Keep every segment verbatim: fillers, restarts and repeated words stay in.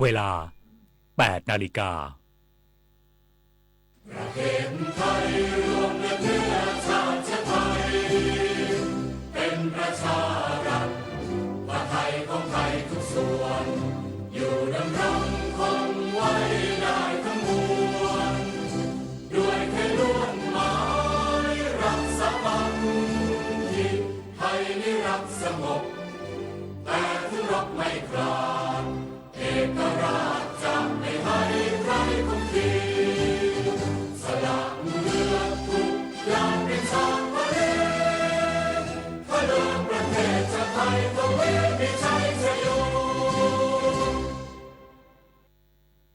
เวลา แปดนาฬิกา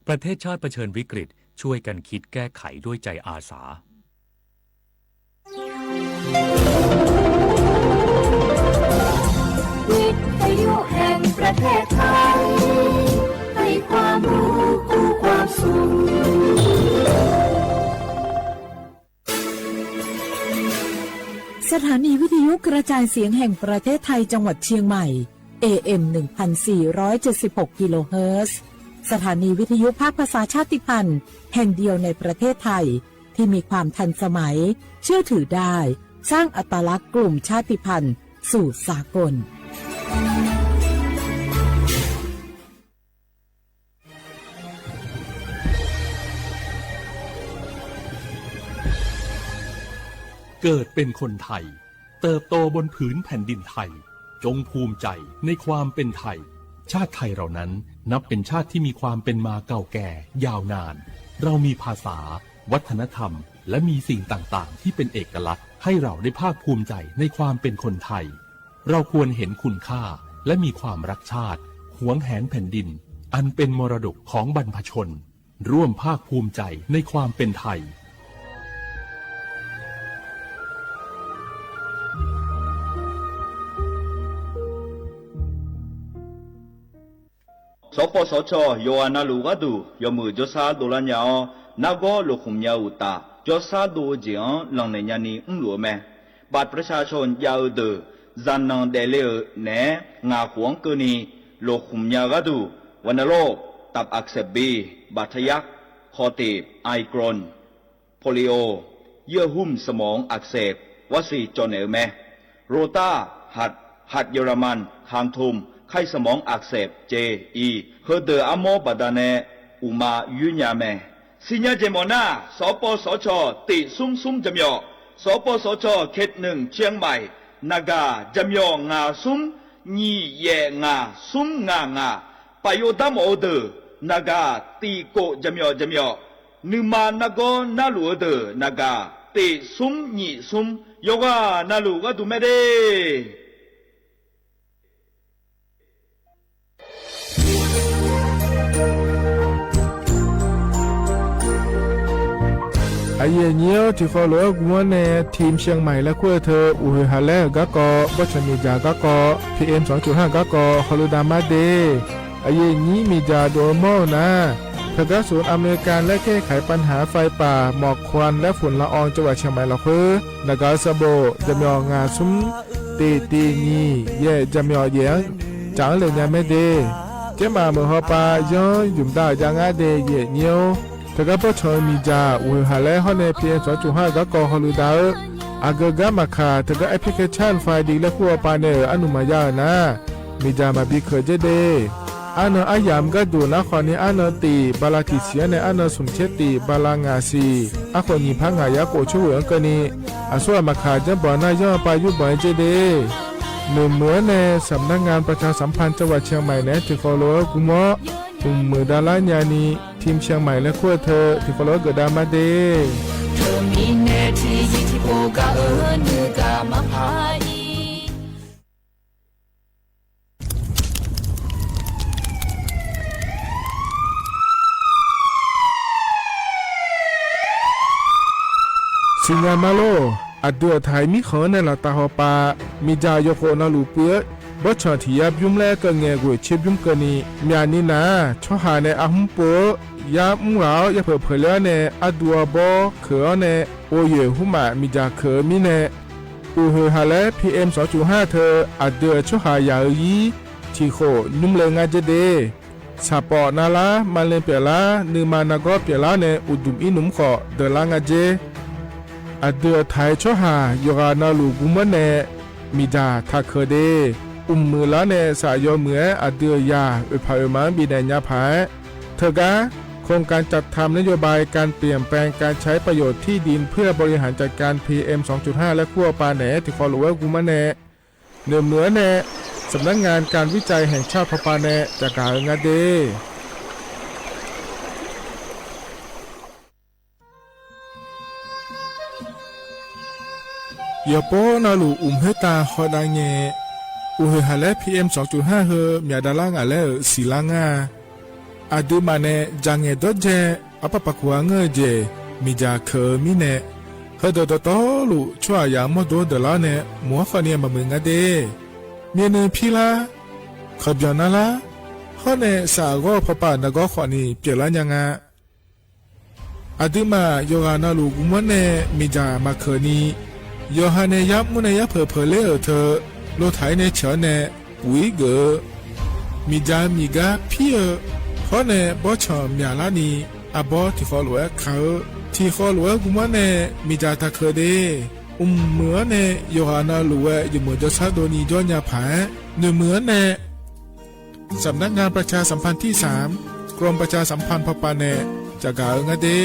ประเทศชาติเผชิญวิกฤต ช่วยกันคิดแก้ไขด้วยใจอาสา วิทยุแห่งประเทศไทย ให้ความรู้คู่ความสุข สถานีวิทยุกระจายเสียงแห่งประเทศไทยจังหวัดเชียงใหม่ เอเอ็ม หนึ่งพันสี่ร้อยเจ็ดสิบหก กิโลเฮิรตซ์ สถานีวิทยุภาคภาษาชาติพันธุ์แห่งเดียวในประเทศไทย ที่มีความทันสมัย เชื่อถือได้ สร้างอัตลักษณ์กลุ่มชาติพันธุ์สู่สากล เกิดเป็นคนไทย เติบโตบนผืนแผ่นดินไทย จงภูมิใจในความเป็นไทย ชาติไทยเรานั้นนับเป็นชาติที่มีความเป็นมาเก่าแก่ยาวนาน เรามีภาษา วัฒนธรรม และมีสิ่งต่างๆ ที่เป็นเอกลักษณ์ ให้เราได้ภาคภูมิใจในความเป็นคนไทย เราควรเห็นคุณค่า และมีความรักชาติ หวงแหนแผ่นดิน อันเป็นมรดกของบรรพชน ร่วมภาคภูมิใจในความเป็นไทย Sawqpawf sawqcawq yawqghaq navluf gharduq yawmuiq jawrsar dovlar nya-awr, nargawr lofkhmq nya-eu uqtaf, jawrsar dov-eu jeq-anr lanqnaeq nyani mrluf-eu mae. บัตรประชาชน jav-eu deuq, zaqnanq daefle-euq naeq-aer ngaq khof-anr keuvni lofkhmq nya gharduq, วัณโรค ตับอักเสบบี บาดทะยัก คอตีบ ไอกรน โปลิโอ เยื่อหุ้มสมองอักเสบ war siq cawv naeq-eu mae. Rotar, หัด หัดเยอรมัน คางทุม ไข้สมองอักเสบ jeq, iq, heudeuq armawr baqdanae uqma yoer nya mae. Siqnya jeq mawf nar, sawqpawf sawqcawq tiq smr smr jaqmyawf, sawqpawf sawqcawq เขตหนึ่ง เชียงใหม่ naqgaq jaqmyawf ngaq smr nyiq yaef ngaq smr ngaq ngaq, paf yov dar mawf-eu deuq naqgaq tiq kof jaqmyawf jaqmyawf, nuima nargawr narluf-eu deuq naqgaq tiq smr nyiq smr, yawqghaq navluf gharduq mae de. Aqyuif aqnyir-awr, tiqkhawf lof-aer gmr-awr nae ทีมเชียงใหม่ laer kur-eu teu uqhoeq haq laer-euq garkawv, bawrtsanq miqdzaq garkawv, P M สองจุดห้า garkawv hawluf damar de. Aqyuif aqnyir miqdzaq dov-eu mawr-eu nar, teugar sof Aqmeqka laer kaer kaq-iq ปัญหาไฟป่า หมอกควัน และฝุ่นละออง จังหวัดเชียงใหม่ lafkhoer naqgaq-eu sanqbof jaqmyawf ngaq smr tiq tiq nyiq yaef jaqmyawf yaef-anr caf-anr le nya mae de. Tsermaf meuq hawpav yanr ymq da-euq jav ngar de, aqyuif aqnyir-or. Teugar bawrtsanq-eu miqdzaq uqhoeq haq laer hawr nae P M สองจุดห้า garkawv hawluf da-eu, aqgeu gar maqkaq teugar application ไฟดี laer kur-eu pav nae-euq arnuq maqya-euq nar, miqdzaq maqbi keuq dzer de. Arnan aryamq gharduq nar khawf ni arnan tiq bala tiq siq-anr nae arnan smq tser tiq bala ngaq siq, arkhof nyiq par ngaq yar khof tser ghoeq-anr keuvni, aqsur ghaq maqkaq janrbanq nar yanr-eu pav yurbanq-aer dzer de. Noeqmuiq-anr nae สำนักงานประชาสัมพันธ์จังหวัดเชียงใหม่ naeq-aer tiqkhawf lof-aer gmr-awr, mqmuiq davlar nyani ทีมเชียงใหม่ laer kur-eu teu tiqkhawf lof-aer geufdav mar de. Teumirnae tiqzir tiqpov gar-eu nuigaq maqpar-ir. Siqnya ma lor. Aqdui-euq taq-iq mirkhanq-anr nae laftav hawpav, miqdzaq yawkhof navluf puiv-eu bawrtsanq tiq yar bymr laer keuv ngae ghoeq tser bymr keuvni, myaqni nar-aq, tsawrhaq nae arhmr pov-eu yar mr ghaq-awr yapeuq peuq ler-awr nae arduv arbawr keuq-awr nae, oyoeq hmrmaf miqdzaq keuq-eu mirnae, uqhoeq haq laer P M สองจุดห้า teu aqdui-euq tsawrhaq yaq-eu ir tiqkhof nymr le ngar dzer de. Saqpawf navlar, maqle pyeuflar, nuima nargawr pyeuflar nae uqduq ir nmr khawf deuqlar nga jer. Aqdui-euq taq-aer tsawrhaq yawqghaq navluf gurmanr nae miqdzaq taqkeuq de. Uqmuiq lar nae saf yawmuiq-aer aqdui-euq zaq oeqpaq oeqma-anr bifnaeq nya paq-aer, teugar โครงการจัดทำนโยบายการเปลี่ยนแปลงการใช้ประโยชน์ที่ดินเพื่อบริหารจัดการ พีเอ็ม สองจุดห้า และคู่เอาปา naeq-aer tiqkawv lof-aer gurmanr nae หน่วยเหมือง เนี่ย สำนักงานการวิจัยแห่งชาติ พป nae caqgaq-eu nga de. Yawqpov navluf uqmq khoertav hawdav ngae, uqhoeq haq laer พีเอ็ม สองจุดห้า heu myaq davlar ngaq laer-euq siqlar ngar-a. Aqduimaf nae dzaq ngaeq dawrdzae arpar paq kuq-a ngeur-eu jeq miqdzaq keuq-eu mirnae, heudeuq dawqtawvluf tsawrhaqzaq mawrdo deuqlar-awr nae mq-anr khawfni maqmuiq nga de. Myavnuiv pirlar, kanqbyanq narlar, hawr nae saf ghawr-eu pawpav nargawr khawfni pyeuflar nya nga. Aqduimaf yawqghaq navluf gurmanr nae miqdzaq maqkeuq ni, yawqha nae yar mr nae yar peuq peuq ler-euq teu, lotaq-ir nae ceuq-awr nae uq-ir geuf-eu, miqdzaq miqgar pir-eu, hawr nae bawrtsanq myaqlar ni, arbawr tiqkhawv lof-aer ka-eu, tiqkhawv lof-aer gurmanr nae miqdzaq taqkeuq de. Uqmuiq-anr nae yawqghaq navluf-aer yawmuiq jawrshar dovni jawr nya paq-aer, noeqmuiq-anr nae สำนักงานประชาสัมพันธ์ที่สาม กรมประชาสัมพันธ์ พป nae caqgaq-eu nga de.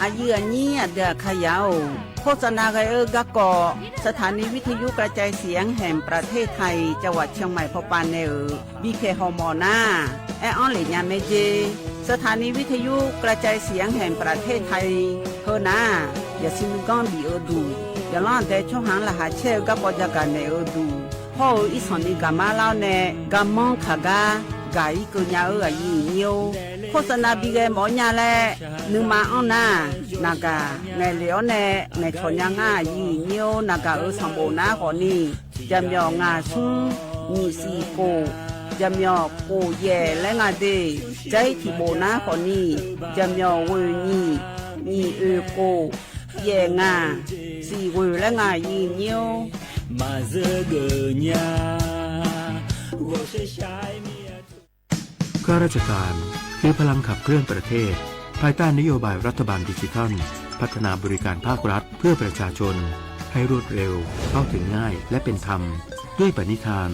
Aqyuif aqnyir aqdui aqkaqyaq-or, โฆษณา ghae-eu garkawv สถานีวิทยุกระจายเสียงแห่งประเทศไทย จังหวัดเชียงใหม่ พป nae-euq bipyaeq hawmawf nar, aer-anr lef nya mae jer. สถานีวิทยุกระจายเสียงแห่งประเทศไทย heu nar, yaqsiq nuiganr bif-eu duq, yaqlanr aqdae tsawrhaq-anr laqkhaq caer-eu garkawv jagaq naeq-eu duq, hawr-eu irsanq ni gaqmar lar-awr nae garmanr kaq gar gaq-ir keuv nya-eu aqyuif aqnyir-or, โฆษณา bi ghae mawf-awr nya laer nuima anr nar, naqgaq ngaeqlef-awr nae ngaeqcawq nya ngar aqyuif aqnyir-or, naqgaq-euq sanqbof nar khawfni, jaqmyawf ngaq smr nyiq siq khof, jaqmyawf khof yaef laer nga de. Jair tiq bof nar khawfni, jaqmyawf ghoeq nyiq, nyiq oeq khof, yaef ngaq, siq ghoeq laer nga aqyuif aqnyir-or. Maqzeur geuf nya, ghawqshaq shaq-aer mir-a. ข้าราชการ คือพลังขับเคลื่อนประเทศ ภายใต้นโยบายรัฐบาลดิจิทัล พัฒนาบริการภาครัฐเพื่อประชาชน ให้รวดเร็ว เข้าถึงง่าย และเป็นธรรม ด้วยปณิธาน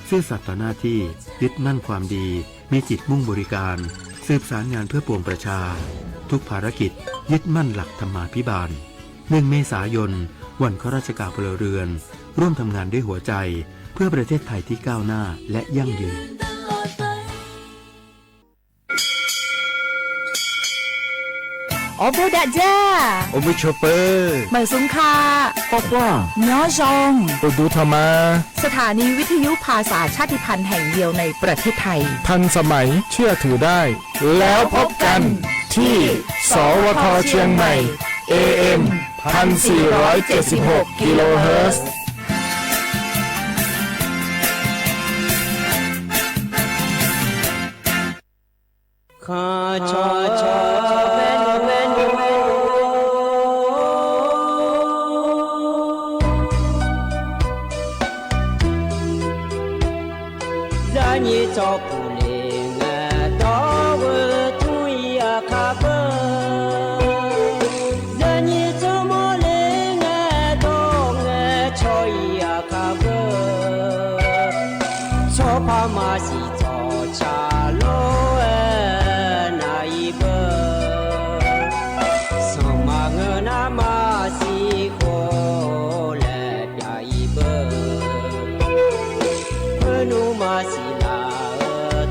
ซื่อสัตย์ต่อหน้าที่ ยึดมั่นความดี มีจิตมุ่งบริการ สืบสารงานเพื่อปวงประชา ทุกภารกิจ ยึดมั่นหลักธรรมาภิบาล หนึ่ง เมษายน วันข้าราชการพลเรือน ร่วมทำงานด้วยหัวใจ เพื่อประเทศไทยที่ก้าวหน้า และยั่งยืน Awr bawr dav dzar. Awr bawr cawq peuq. Maeqsmq ka. Khawr khawr. Nymr zanq. Uqduq tanq ma. สถานีวิทยุภาษาชาติพันธุ์แห่งเดียวในประเทศไทย ทันสมัย เชื่อถือได้ แล้วพบกันที่ สวท เชียงใหม่ เอเอ็ม พันสี่ร้อยเจ็ดสิบหก กิโลเฮิรตซ์ Zaqnyiq tsawrpuq le ngae, dawr-eu tmr-iq aqkar beu. Zaqnyiq tsawrmawr le ngae, dawr ngae cawq-iq aqkar beu. Tsawrpar maqsiq tsawqtsaq lor-aer nar-iq beu. Sanqpaq ngeur nar maqsiq khof laer pyav-iq beu. Khoer nmr maqsiq laf-eu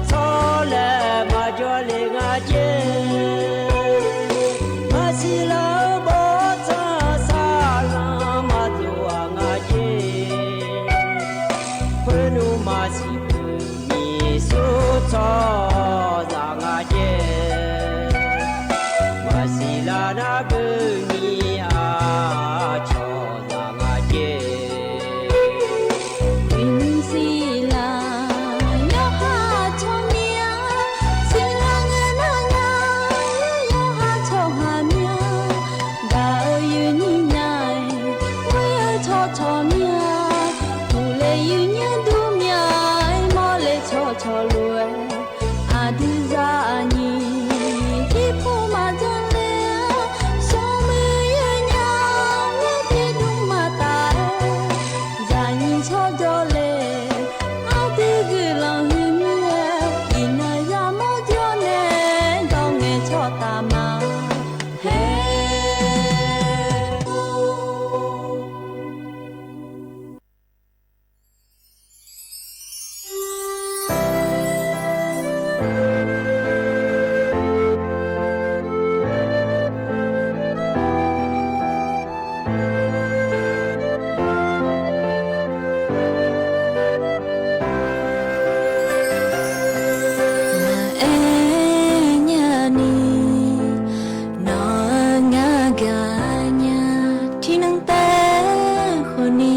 Tiqnan taef khawf ni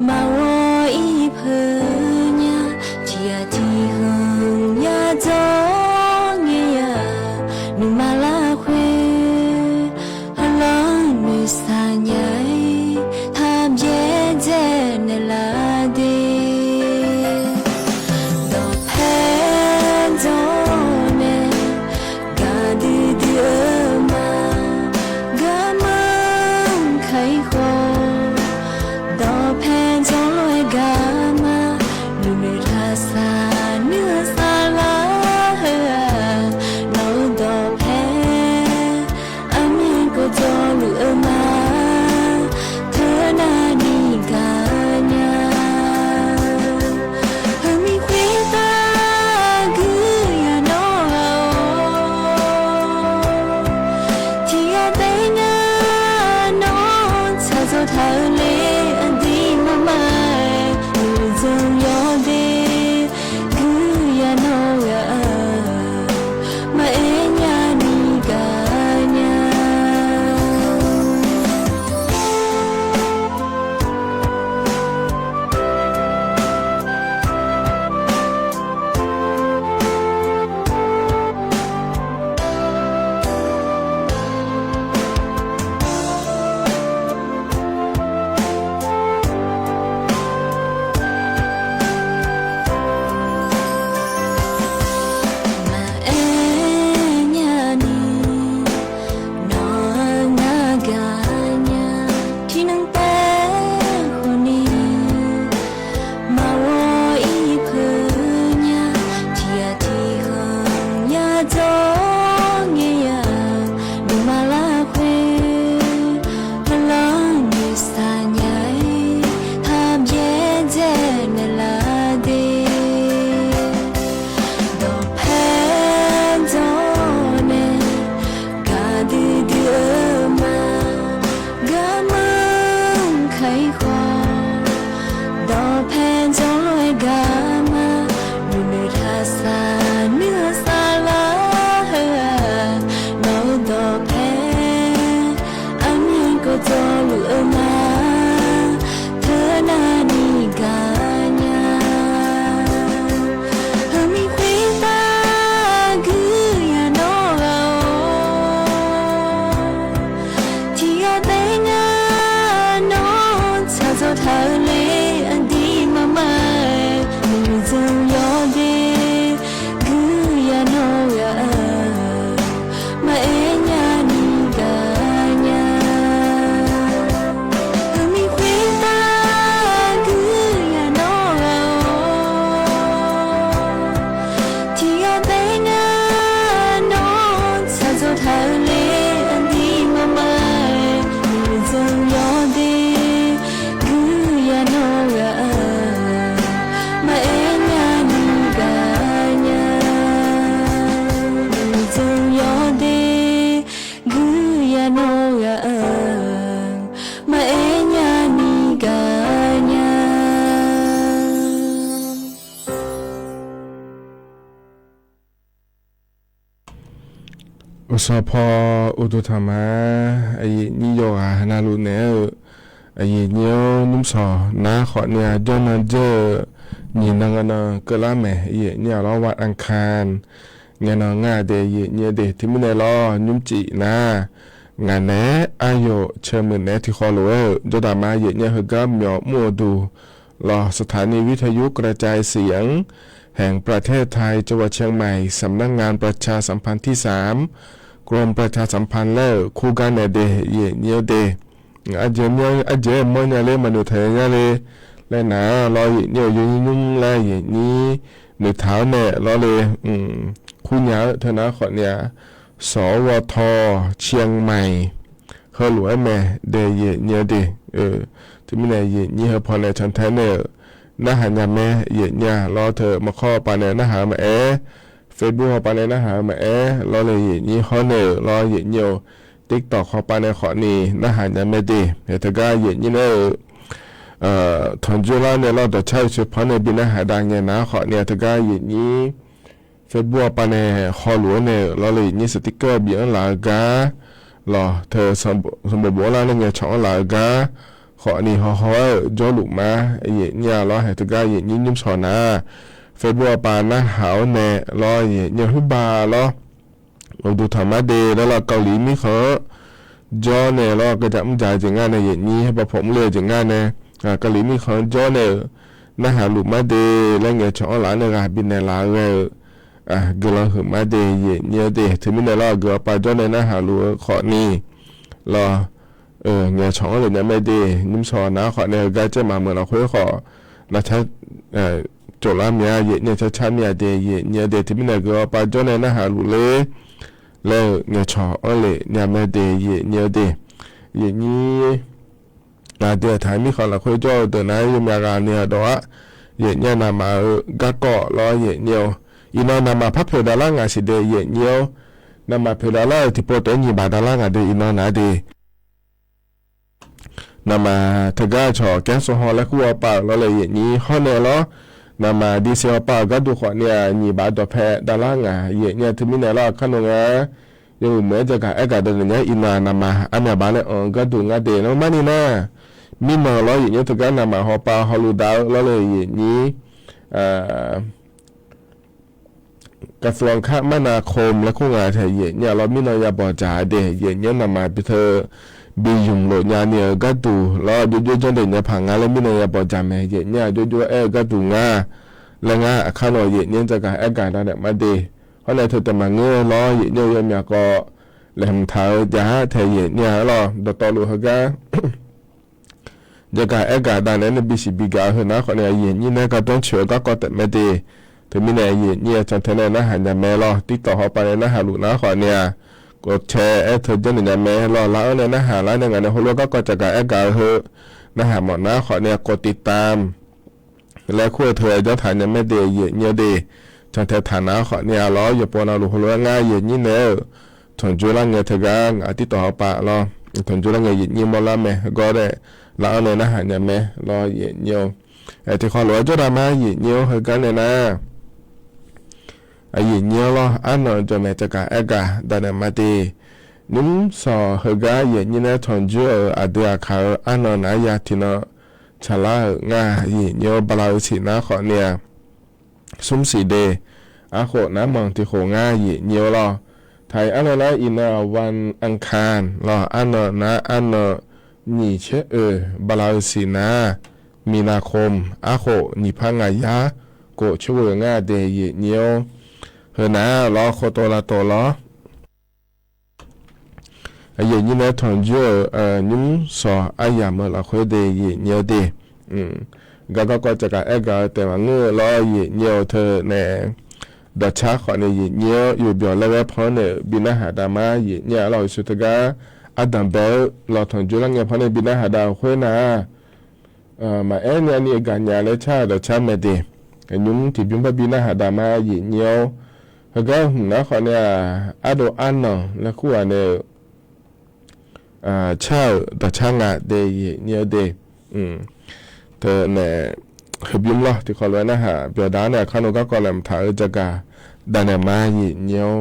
maqghawq-ir peuq nya, tiq ghaq tiq khanq yadzawr ngae-aq, nuima lafkhoer heulanr noeqshaq nya-ir, taqbyaer dzae naeqlaf de. Dawqpae dzawr nae gaqdui dui-eu ma, garmanr ka-ir khawf, dawqpae dzawr lof-aer garma, nuinoeq taqsaq nuir-eu saflar heu-aq, nawq-eu dawqpae armyanr keuv dzawrluf-eu ma, teunav ni gaq nya. Heumir khoertav guiqlanq nawr ghaq-awr, tiqghaq taef ngar nawr tsaq dzawr taq-eu le, aqdir mar mar-aer uqdzan yawde, guiqlanq nawr ghaq-eu maqaer nya ni gaq nya. Maqaer nya ni nawq-anr ngar gaq nya. Tiqnan taef khawf ni maqghawq-ir peuq nya, tiq ghaq tiq khanq yadzawr ngae-aq, nuima lafkhoer heulanr noeqshaq nya-ir, taqbyaer dzae naeqlaf de. Dawqpae dzawr nae gaqdui dui-eu ma, garmanr ka-ir khawf, dawqpae dzawr lof-aer garma, nuinoeq taqsaq nuir-eu saflar heu-aq, nawq-eu dawqpae armyanr keuv dzawrluf-eu ma, teunav ni gaq nya. Heumir khoertav guiqlanq nawr ghaq-awr, tiqghaq taef ngar nawr tsaq dzawr taq-eu le, aqdir mar mar-aer uqdzan yawde, guiqlanq nawr ghaq-eu maqaer nya ni gaq nya. Heumir khoertav guiqlanq nawr ghaq-awr, tiqghaq taef ngar nawr tsaq dzawr taq-eu le, aqdir mar mar-aer uqdzan yawde, guiqlanq nawr ghaq-eu maqaer nya ni gaq nya. Uqdzan yawde, guiqlanq nawr ghaq-eu maqaer nya ni gaq nya. Uqsawq paw uqduq tanqma, aqyuif nyir yawqghaq navluf naeq-aer-eu, aqyuif nyir-anr nymr sawq nar khawf ni-a jawrnan dzeur-eu nyiq nan ngae nan keuvlar mae. Aqyuif nyir-aq lawr วันอังคาร ngae nan ngar de, aqyuif nyir de. Teumirnae lawr nymr cif nar, ngaq naeq-aer aryawf ceuq muiq naeq-aer tiqkhawf lof-aer-euq jawrdaq ma. Aqyuif nyir heugar myawf mr-eu duq lawr สถานีวิทยุกระจายเสียงแห่งประเทศไทย จังหวัดเชียงใหม่ สำนักงานประชาสัมพันธ์ที่สาม กรมประชาสัมพันธ์ laer-euq kur gar nae de, aqyuif nyir de. Aqjeq mawrnya ler maqnoeq taq nya ler laer nar lawr, aqyuif nyir-euq yawnyir nymr laer aqyuif nyir noeqtaq-awr nae lawr le, kurnya-eu teunar khawf ni-a, สวท. เชียงใหม่ heulof-aer mae de, aqyuif nyir de. Teumirnae aqyuif nyir heu pawnae cantae nae-euq narhaq nya mae. Aqyuif nyir-aq lawr teu maqkawr hawpav nae narhaq-eu maqaer, Facebook hawpav nae narhaq-eu maqaer lawr le, aqyuif nyir hawr nae-euq lawr, aqyuif nyir-euq TikTok hawpav nae khawf ni narhaq nya mae de. Teugar aqyuif nyir nae-euq tanqjur lar nae lawr dawqcar-eu coer pawr nae bi narhaq dav ngae nar khawf ni-a, teugar aqyuif nyir Facebook hawpav nae hawluf-aer nae-euq lawr le, aqyuif nyir sticker bi anr laf-eu gar lawq teu sanqbof bof-anr lar nae ngaeqcawq-anr laf-eu gar khawfni hawhaw-aer-euq jawrluf ma. Yaeqnyir-a lawr, haeq teugar yaeqnyir nymr shawq nar-aq, Facebook-awr pav narhaq-awr nae lawr, yaeqnyir-a huiqba lawr. Uqduq tanq mar de laer lawr, Kali mirkhanq-anr jawr nae lawr, gajaq mr jaq-eu jeq ngar nae yaeqnyir, haer bav pawq mr le-eu jeq ngar nae, Kali mirkhanq-anr jawr nae-euq narhaq luf mar de laer ngaeqcawq-anr laf-anr nae ghaq bifnaeq laf-eu ghae-eu guiqlanq huiq mar de yaeqnyir-a de. Teumirnae lawr, aqgeu-awr pav jawr nae narhaq luf-eu khawfni lawr, ngaeqcawq-anr lef nya mae de. Nymr shawq nar khawf nae heugar caer maqmeuq lafkhoer khawf, lavcar cof lar mya yaeqnyir-a, carcar mir-a de yaeqnyir-a de. Teumirnae aqgeu-awr pav jawr nae narhaq luf ler laer-eu ngaeqcawq-anr lef nya mae de yaeqnyir-a de. Yaeqnyir aqdui aqtaq mirkhanq lafkhoer jawr-eu deuq nar yawmyav ghaq ni-aq dawq-ar, yaeqnyir-a navmaqtser-euq garkawv lawr yaeqnyir-a. Iqnan navmaqtser par poeq davlar ngaq siq de yaeqnyir-a. Navmaqtser poeq davlar-euq tiqpov taef-aer nyiq baq davlar ngaq de iqnan nar de. Navmaqtser teugar cawq kaer sawr haw laer kur-awr pav-euq lawr le yaeqnyir hawr nae lawr. Navmaqtser dise-awr pav-euq gharduq khawfni-aq nyiq baq dawqpae davlar ngaq yaeqnyir-a. Teumirnae lawr, aqkar nawq nga yawmuiq muiq-aer jagaq aer gaq dawq naeq nya iqnan navmaqtser armyaq baq laer anq-eu gharduq ngar de. Nawmaf-ni nar, mirnan lawr yaeqnyir teugar navmaqtser haw pav hawluf dav-eu lawr le yaeqnyir กระทรวงคมนาคม laer kur nga tae yaeqnyir-a lawr, mirnan yabawq dzaq de yaeqnyir-a. Navmaqtser bi teu bi ymq lof nya ni-euq gharduq lawr, jovjov janrdaeq nya paq nga laer mirnan yabawq dzaq mae yaeqnyir-a. Jovjov aer-eu gharduq nga laer ngar aqkar nawq yaeqnyir-a jagaq aer gaq dav naeq mar de. Hawr nae teu taef maqngeur lawr yaeqnyir-a, yawmyaq kawv laeqhmq taq-eu jav-ar tae yaeqnyir-a lawr, dawqtawvluf heugar jagaq aer gaq dav naeq-aer nae bisiq bi gaq-eu heu nar khawfni-aq yaeqnyir nae gardanr coeq-eu garkawv taef mae de. Teumirnae yaeqnyir-a cantae nae narhaq nya mae lawr, TikTok haw pav nae narhaq luf nar khawfni-aq, กดแชร์ aer teu janrnaeq nya mae lawr. Lar-anr nae narhaq lar nae ngaq nae heulof-aer garkawv jagaq aer gaq-eu heu narhaq mawf nar khawfni-aq กดติดตาม laer kur-eu teu-aer janr taq nya mae de yaeqnyir-a de. Cantae taq nar khawfni-aq lawr, yawqpov navluf heulof-aer ngar yaeqnyir nae-euq tanqjoer lar ngae teugar ngaq TikTok haw pav lawr, tanqjoer lar ngae yaeqnyir mawrlar mae. Gawr nae lar-anr nae narhaq nya mae lawr yaeqnyir-a. Tiqkhawv lof-aer jawrdav mar yaeqnyir-a. Heugar nae nar, yaeqnyir-a lawr, arnan jawqmaeq jagaq aer gaq dav naeq mar de. Nymr shawq heugar yaeqnyir nae tanqjoer-euq aqdui aqkaq-eu arnan nar ya tiqnan tsaqlar-euq ngar yaeqnyir-a. Bala-eu siq nar khawfni-aq, smr siq de, arkhof nar manq tiqkhof ngar yaeqnyir-a lawr. Taq-iq arnan nar iqnan-aq วันอังคาร lawr, arnan nar arnan nyiq caer oeq bala-eu siq nar มีนาคม arkhof nyiq par ngaq yar kof coer ghoe ngar de yaeqnyir-a. Heu nar lawr, khawf tov lavtov lawr. Yaeqnyir nae tanqjoer-euq nymr shawq aryamq-eu lafkhoer de yaeqnyir-a de. Gar garkawv jagaq aer gaq-eu taef maqngeur-eu lawr yaeqnyir-a teu nae dawqcar khawfni yaeqnyir-a yawqbyawq laer ghae panr nae-euq bi narhaq dav mar yaeqnyir-a lawr. Yeqsur teugar ardanq bae-eu lawr tanqjoer lar ngae panr nae bi narhaq dav-euq khoer nar-aq, maqaer nyani gaqnya laer car-euq dawqcar mae de. Nymr tiqbymr barbi narhaq dav mar yaeqnyir-a. Heugar hmq nar khawfni-aq, ardov arnan laer kur ghaq nae-euq car-euq dawqcar nga de yaeqnyir-a de. Teu nae heubymr lawr tiqkhawv lof-aer narhaq byawq dav-ar nae aqkar nawq garkawv laeqhmq taq-eu jagaq dav naeq mar yaeqnyir-a.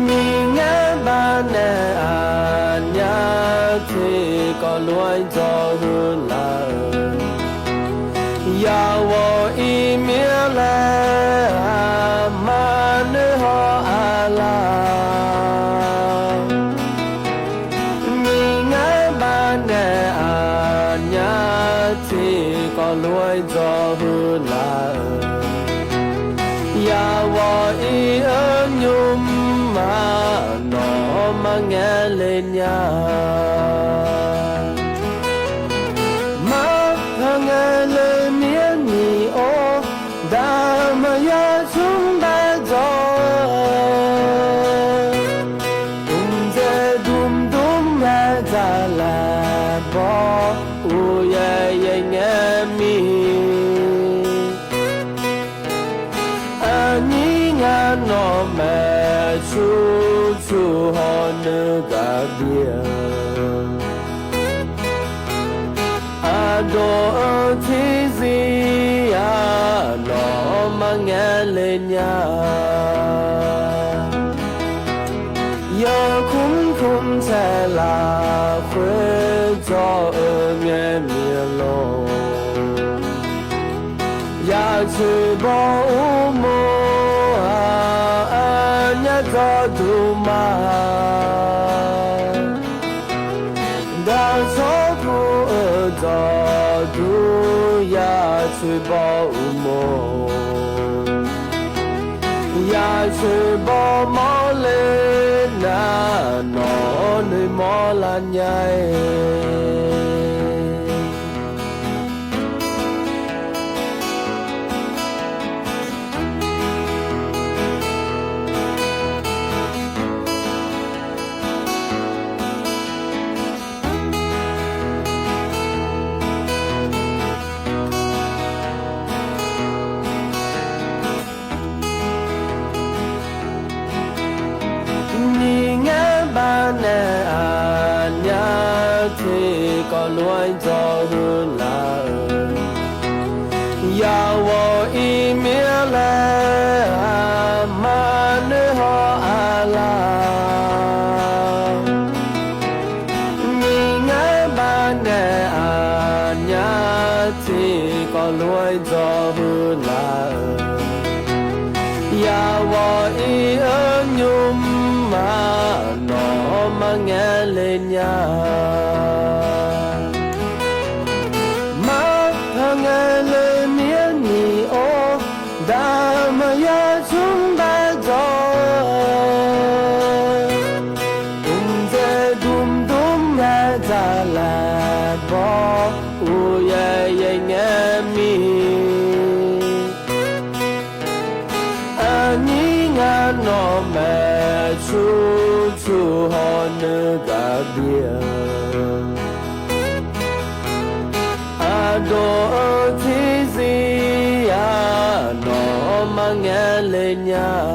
Miqngaer baqnaeq aqnyaf tiqkawv lof-aer dzawr huiq laf-euq, yawqghaq iqmir laer aqma noeqhaw aqlaf. Miqngaer baqnaeq aqnyaf tiqkawv lof-aer dzawr huiq laf-euq, yawqghaq iq-eu nymrma nawq-anr maqngaeq le nya. Maqpar ngaeq le mir-aer nyiq-or, daqmaqya smr bae dzawr-eu, mqdzaeq dmdm-aer dzaqlaq baw, uqyaer yaer ngae mir. Aqnyir ngar nawq maeq nuigaq bif-eu, aqdawq-eu tiqzir-aq, nawqmaf ngaeq le nya-a. Yawkmr kmr taeq lafkhoer dzawr-eu ngaeq mir-a lor. Yaq toeq baw uqmov-aq, aqnyaf dzawrduq ma. Daqsawr pu-eu dzawrduq yaq toeq baw uqmov. Yaq toeq baw mawrle nar, nawq-anr noeqmawr lar nya-a. Miqngaer baqnaeq aqnyaf tiqkawv lof-aer dzawr huiq laf-euq, yawqghaq iqmir laer aqma noeq haw-a lar. Miqngaer baqnaeq aqnyaf tiqkawv lof-aer dzawr huiq laf-euq, yawqghaq iq-eu nymr-aq, nawq-anr maqngaeq le nya-a. Maqpar ngaeq le mir-aer nyiq-or, daqmaqya tsmr bar dzawr-eu, mqdzaeq dmdm ngae dzaqlaq baw, uqyaer yaer ngae mir. Aqnyir ngar nawq maeq tsur tsur haw nuigaq bif-eu, aqdawq-eu tiqzir-aq, nawq-anr maqngaeq le nya-a.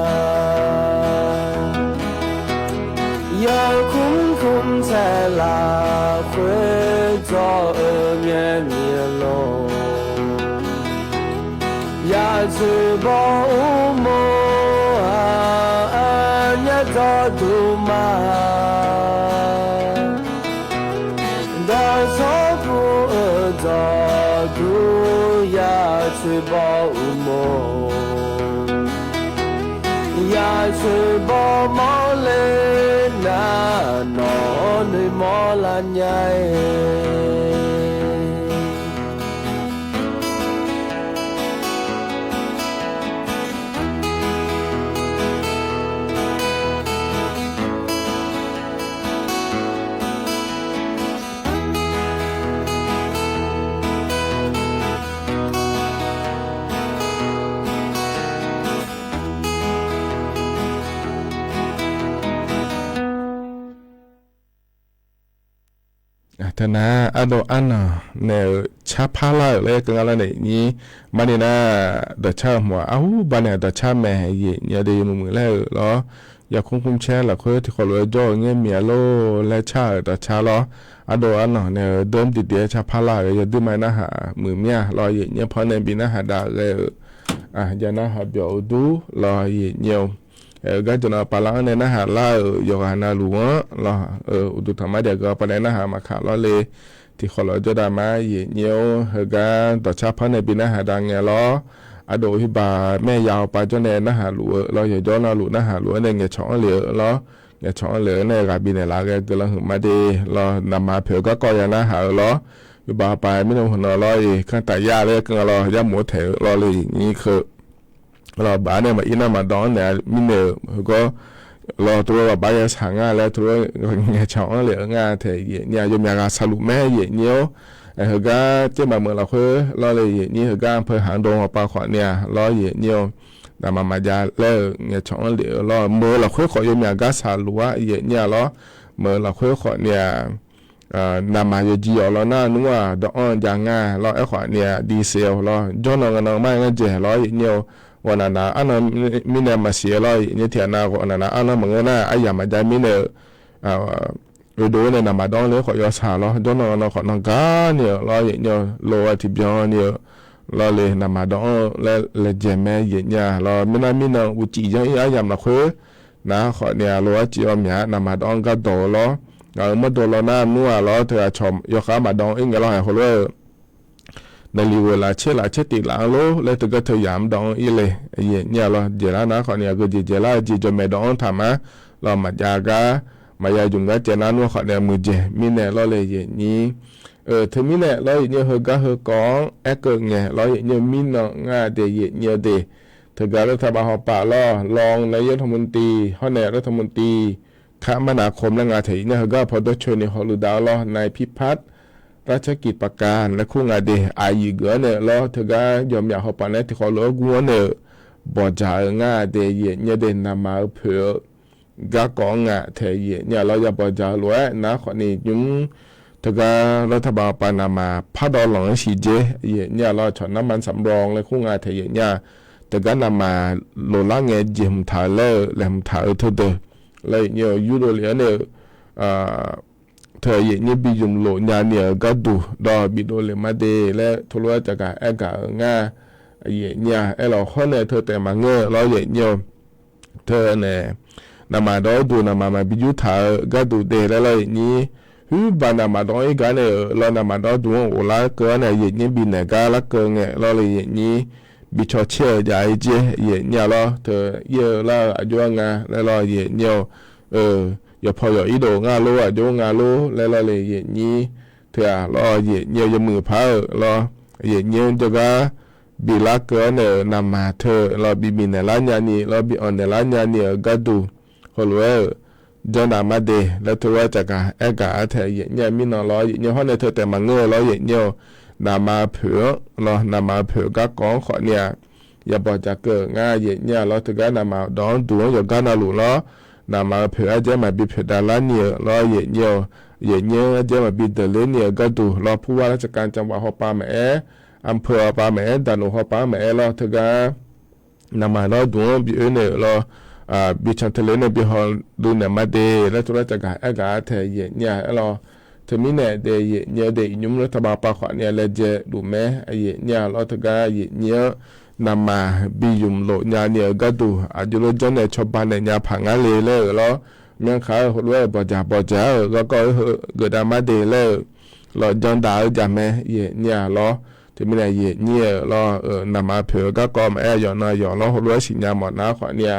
Yawkmr kmr taeq lafkhoer dzawr-eu ngaeq mir-a lor. Yaq toeq baw uqmov-aq, aqnyaf dzawrduq ma. Daqsawr pu-eu dzawrduq yaq toeq baw uqmov. Yaq toeq baw mawrle nar, nawq-anr noeqmawr lar nya-a. Teunar ardov arnan naeq-euq carpar lar-euq laer keuv nga lar nae nyir. Marni nar, dawqcar-eu hmq-aq arhu banaeq dawqcar mae, yaeq nyae de yawmuiq muiq laer-euq lawr. Yaqkmr kmr caer lafkhoer tiqkhawf lof-aer jawr-eu ngaer miq-a lor laer car-euq dawqcar lawr. Ardov arnan naeq-euq deuq-anr diqdiq-aer carpar lar-euq yawduir ma narhaq muiq mir-a lawr, yaeq nyae paw nae bi narhaq dav ghae-euq. Jav narhaq byawq-eu dur lawr, yaeq nyae-eu. Aer-eu gar jawq nav pavlar-anr nae narhaq lar-euq yawqghaq navluf-anr lawr, uqduq tanqmar daeq gaq pavnae narhaq maqkaq lawr le. Tiqkhawf lof-aer jawrdav ma, yaeq nyae-or. Heugar dawqcar par nae bi narhaq dav ngae lawr. Ardov hirbaq maer ya-awr pav jawr nae narhaq luf-eu lawr, yawqjawr navluf narhaq luf-anr nae ngaeqcawq-anr le-eu lawr. Ngaeqcawq-anr le-eu nae ghaq bifnaeq laf ghae guiqlanq huiq ma de lawr. Navmaqpyeuf garkawv ya narhaq-eu lawr. Hirbaq pav mirnae hmq nan lawr-iq kantaf ya laer keuv nga lawr, yarmq-anr taeq-eu lawr le, yaeq nyae keuv lawr, baf-anr nae maqir nar maqdawv-anr naeq-a mirnae-euq heugawr lawr, teulof baf baf ya saq nga laer teulof ngaeqcawq-anr le-eu nga taeq yaeq nyae-a. Yawmyaq ghaq saqluf mae, yaeq nyae-or. Heugar tser maqmeuq lafkhoer lawr le, yaeq nyae heugar anpeu haq dov-awr pav khawf nae-a lawr, yaeq nyae-or. Daqmaq maqjav laer-euq ngaeqcawq-anr le-eu lawr, meuq-eu lafkhoer khawf yawmyaq gar saqluf-ar yaeq nyae-a lawr. Meuq-eu lafkhoer khawf nae-a, navmaqpyeuf yawqjir yawq lawr nar nmr-aq dawv-anr ja nga lawr. Aerkhawf nae-a, dise-awq lawr, jawrnan nan mar-aer ngar dzaeq lawr, yaeq nyae-or. Ghawqnaq nav arnan mirnae maqsiq-eu lawr, yaeq nyae tiqghaq nav ghawqnaq nav arnan maqngeur nar, aryamq maqjav mirnae-euq Oedov-aer nae naqmaq dawv-anr le-aer khawf yawshaq lawr, jawrnan nan khawf nan gar ni-euq lawr, yaeqnyir-eu lof-aer tiqbyan ni-euq lawr le, naqmaq dawv-anr laer laejae mae, yaeqnyir-a lawr. Mirnar mirnan uqcif yanr ir aryamq lafkhoer nar khawf ni-a, lof-aer cif-awr myaq naqmaq dawv-anr gardawq-eu lawr. Ngaq-euq mawrdo lawr nar nmr-aq lawr, teu aqcawq yawkhav maqdawv-anr ir ngae lawr haeq heulof-aer-eu, naqliq ghoeq laf tser laf tser tif laf-anr lor laer teugar teu yamq-anr dawv-anr ir le, yaeqnyir-a lawr. Jeq lar nar khawf ni-a, geujeq jeq lar-eu jeq jawqmaeq dawv-anr taqmar lawr, maqjav gar maqya jmq gar caev nar nmr khawf ni-a, muiqdzaeq mirnae lawr le yaeqnyir. Teumirnae lawr yaeqnyir-eu heugar heukawv-anr aerkeuv ngae lawr yaeqnyir-eu mirnan ngar de yaeqnyir-eu de. Teugar รัฐบาล hawpaf lawr รองนายกรัฐมนตรี hawr nae รัฐมนตรีคมนาคม laer nga taeq yaeqnyir-a heugar paw dawrcoeni hawluf dav-eu lawr นายพิพัฒน์ รัชกิจประการ laer kur nga de. Aqyuif geuf-anr nae lawr teugar jawqmyaq hawpaf nae tiqkhawf lof-aer gur-anr nae-euq bawqdzaq-eu ngar de yaeqnyir-eu de. Naqmaq-eu poeq-eu garkawv-anr nga taeq yaeqnyir-a lawr, ya bawqdzaq-eu lof-aer nar khawf ni nymr teugar รัฐบาล hawpaf naqmaq pardawv lanq-anr siqdzer yaeqnyir-a lawr, ฉันน้ำมันสำรอง laer kur nga taeq yaeqnyir-a, teugar naqmaq loqlar ngae jeq hmq taq-eu laer-eu laeqhmq taq-eu teudeuq lawr yaeqnyir-eu yurdov lef-anr nae-eu teu yaeqnyir bi zmq lof nya ni-euq gharduq dawq bidov lef ma de laer teulof-aer caqgaq aergaq-eu ngar yaeqnyir-a. Aerlawq hawr nae teu taef maqngeur-eu lawr yaeqnyir-eu, teu nae naqmaq dawq-anr duq naqmaq maqbi yur taq-eu gharduq de laer lawr yaeqnyir. Huirbaq naqmaq dawq-anr ir gar nae-euq lawr, naqmaq dawq-anr duq-anr ghoflar keuv-anr nae yaeqnyir binaeq gar larkeuv ngae lawr le yaeqnyir. Bi cawcaer-eu jav-aer jer yaeqnyir-a lawr, teu ir-eu lar-eu aqjox-aer nga laer lawr yaeqnyir-eu, yawqpaw yawq irdov ngar lor, aqjox nga lor laer lawr le yaeqnyir. Teu-aq lawr yaeqnyir-eu yawmuiq paq-euq lawr, yaeqnyir-anr jawrgar bi larkeuv-anr nae-euq naqmaq teu lawr bi bifnaeq lar nyani lawr bi anqnaeq lar nyani-euq gharduq heulof-aer-euq janr nav ma de laer teulof-aer caqgaq aergaq-a taeq yaeqnyir-a mirnan lawr yaeqnyir-eu hawr nae teu taef maqngeur-eu lawr yaeqnyir-eu, naqmaq-eu poeq-anr lawr naqmaq-eu poeq garkawv-anr khawf ni-a, ya bawqdzaq keuv-euq ngar yaeqnyir-a lawr. Teugar naqmaq dawq-anr duq-anr yawqgar navluf lawr, naqmaq-eu poeq arjaer maqbi poeqdav lar ni-euq lawr yaeqnyir-eu, yaeqnyir-anr arjaer maqbi deuqler ni-euq gharduq lawr ผู้ว่าราชการจังหวัด hawpav maqaer, อำเภอ hawpav maqaer, ด่านหลวง hawpav-anr maqaer lawr teugar naqmaq dawq-anr duq-anr bi oe naeq-euq lawr, bi can teuler nae bi hawluf naeq ma de laer teulof-aer caqgaq aergaq-a taeq yaeqnyir-a aer lawr. Teumirnae de yaeqnyir-eu de iqnymr รัฐบาล hawpav khawf ni-a laejae luf mae yaeqnyir-a lawr. Teugar yaeqnyir-anr naqmaq bi zmq lof nya ni-euq gharduq aqjox lof janr nae cawba naeq nya paq ngar le laer-euq lawr, myanrkaq-eu heulof-aer-euq bawqdzaq bawqdzaq-euq garkawv-eu heu geufdav ma de laer-euq lawr janr daq-eu jaq mae yaeqnyir-a lawr. Teumirnae yaeqnyir-euq lawr, naqmaq poeq-eu garkawv maqaer, yawqnan yawq lawr heulof-aer siqnya mawf nar khawf ni-a,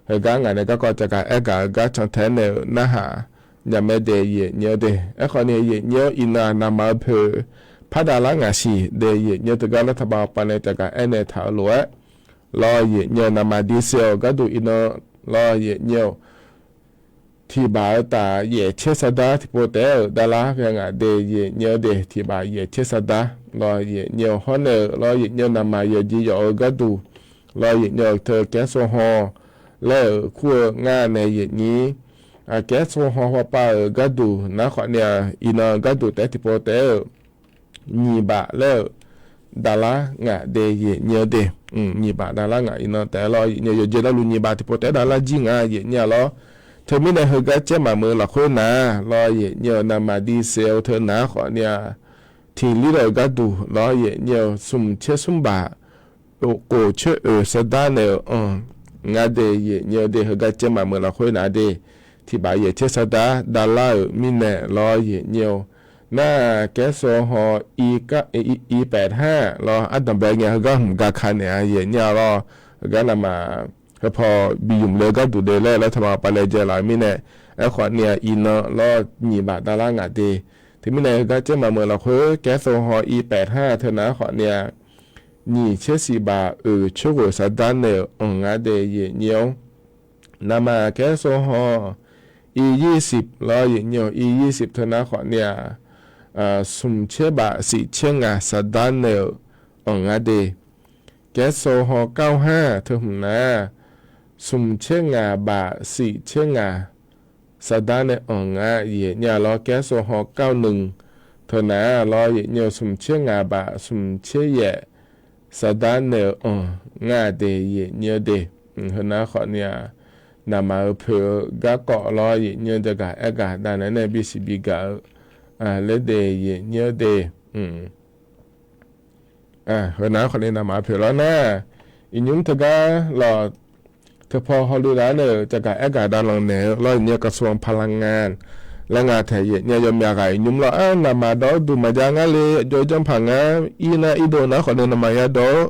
heugar ngaq nae garkawv caqgaq aergaq-eu gar can tae nae-euq narhaq nya mae de yaeqnyir-eu de. Aerkhawf ni yaeqnyir-anr iqnan-aq naqmaq-eu poeq pardav lar ngaq siq de yaeqnyir-eu teugar รัฐบาล hawpav nae caqgaq aernaeq taq-eu lof-aer lawr yaeqnyir-eu naqmaq div se-awq gharduq iqnan lawr yaeqnyir-eu tiqbaq-eu taf yaef caer sardar tiqpov taef-aer-euq davlar ghae ngaq de yaeqnyir-eu de. Tiqbaq yaef caer sardar lawr yaeqnyir-eu hawr nae-euq lawr yaeqnyir-eu naqmaq yawqjeq yawf-eu gharduq lawr yaeqnyir-eu teu แก๊สโซฮอล์ laer-euq kur-eu ngar nae yaeqnyir แก๊สโซฮอล์ hawpav-euq gharduq nar khawf ni-a, iqnan gharduq taef-aer tiqpov taef-aer-euq nyiq baf laer-euq davlar ngaq de yaeqnyir-eu de. Nyiq baf davlar ngaq iqnan taef-aer lawr yaeqnyir-eu yawqjeq dawrluf nyiq baf tiqpov taef-aer davlar jir ngaq yaeqnyir-a lawr. Teumirnae heugar caer maqmeuq lafkhoer nar lawr yaeqnyir-eu naqmaq div se-eu teu nar khawf ni-a, tiq lir-eu gharduq lawr yaeqnyir-eu smq caer smr baf khof coer oeq sardar nae-euq anq ngar de yaeqnyir-eu de. Heugar caer maqmeuq lafkhoer nar de tiqbaf yaef caer sardar davlar-euq mirnae lawr yaeqnyir-eu nar แก๊สโซฮอล์ อีแปดห้า lawr ardanqbae ngae heugar hmq ga ka naeq-a yaeqnyir-a lawr. Heugar naqmaq heupaw bi zmq le-eu gharduq de laer รัฐบาล hawpav laejae laf-eu mirnae, aerkhawf ni-a iqnan lawr nyiq baf davlar ngaq de. Teumirnae heugar caer maqmeuq lafkhoer แก๊สโซฮอล์ อีแปดห้า teu nar khawf ni-a, nyiq caer siq baf oeq coer ghoeq sardar nae-euq anq ngar de yaeqnyir-awr, naqmaq แก๊สโซฮอล์ อียี่สิบ lawr yaeqnyir-eu อียี่สิบ teu nar khawf ni-a, smq caer baf siq caer ngaq sardar nae-euq anq ngar de. แก๊สโซฮอล์ เก้าห้า teu hmq nar, smq caer ngaq baf siq caer ngaq sardar nae anq ngar yaeqnyir-a lawr. แก๊สโซฮอล์ เก้าหนึ่ง teu nar lawr yaeqnyir-eu smq caer ngaq baf smq caer yaef sardar nae-euq anq ngar de yaeqnyir-eu de. Heu nar khawf ni-a, naqmaq-euq poeq-eu garkawv lawr, yaeqnyir-eu jagaq aergaq dav naeq-aer nae bisiq bigaq-eu laer de, yaeqnyir-eu de. Heu nar khawfni naqmaq poeq lawr nar, iqnymr teugar lawq, teupaw hawluiv daq-ar nae-euq jagaq aergaq dav lanq naeq-eu lawr, yaeqnyir-eu กระทรวงพลังงาน laer nga taeq yaeqnyir-eu yawmyaq ghaq iqnymr lawr, ar naqmaq dawr-awr duq maqjav ngar le, jov janrpaq ngar ir nar irdov nar khawfni naqmaq yadawr-awr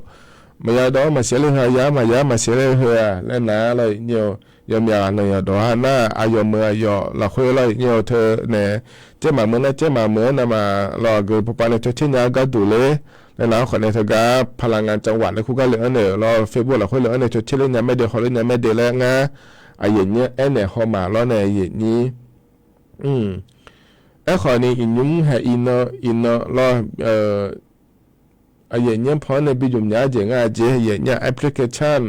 maqya dawr-awr maqsiq le heu-aq, yar maqya maqsiq le heu-aq laer nar lawr, yaeqnyir-eu yawmyaq ghaq nanq yawqdawq-a nar, aqyawf meuq aqyawf lafkhoer lawr, yaeqnyir-eu teunae caer maqmeuq nar caer maqmeuq-aer navmaqlawq, aqgeu pawpav nae cawtser nya-eu gharduq ler laer nar khawfni teugar พลังงานจังหวัด laer kur gar le-anr nae-euq lawr, Facebook lafkhoer le-anr nae cawtser ler nya maerde hawler nya maerde laer ngar, aqyaeqnyir aernaeq haw maf lawr nae yaeqnyir. Aerkhawfni iqnymr hae iqnan iqnan lawr, aqyaeqnyir paw-anr nae bi jmq nya-ar jeq ngar jeq, yaeqnyir-a application,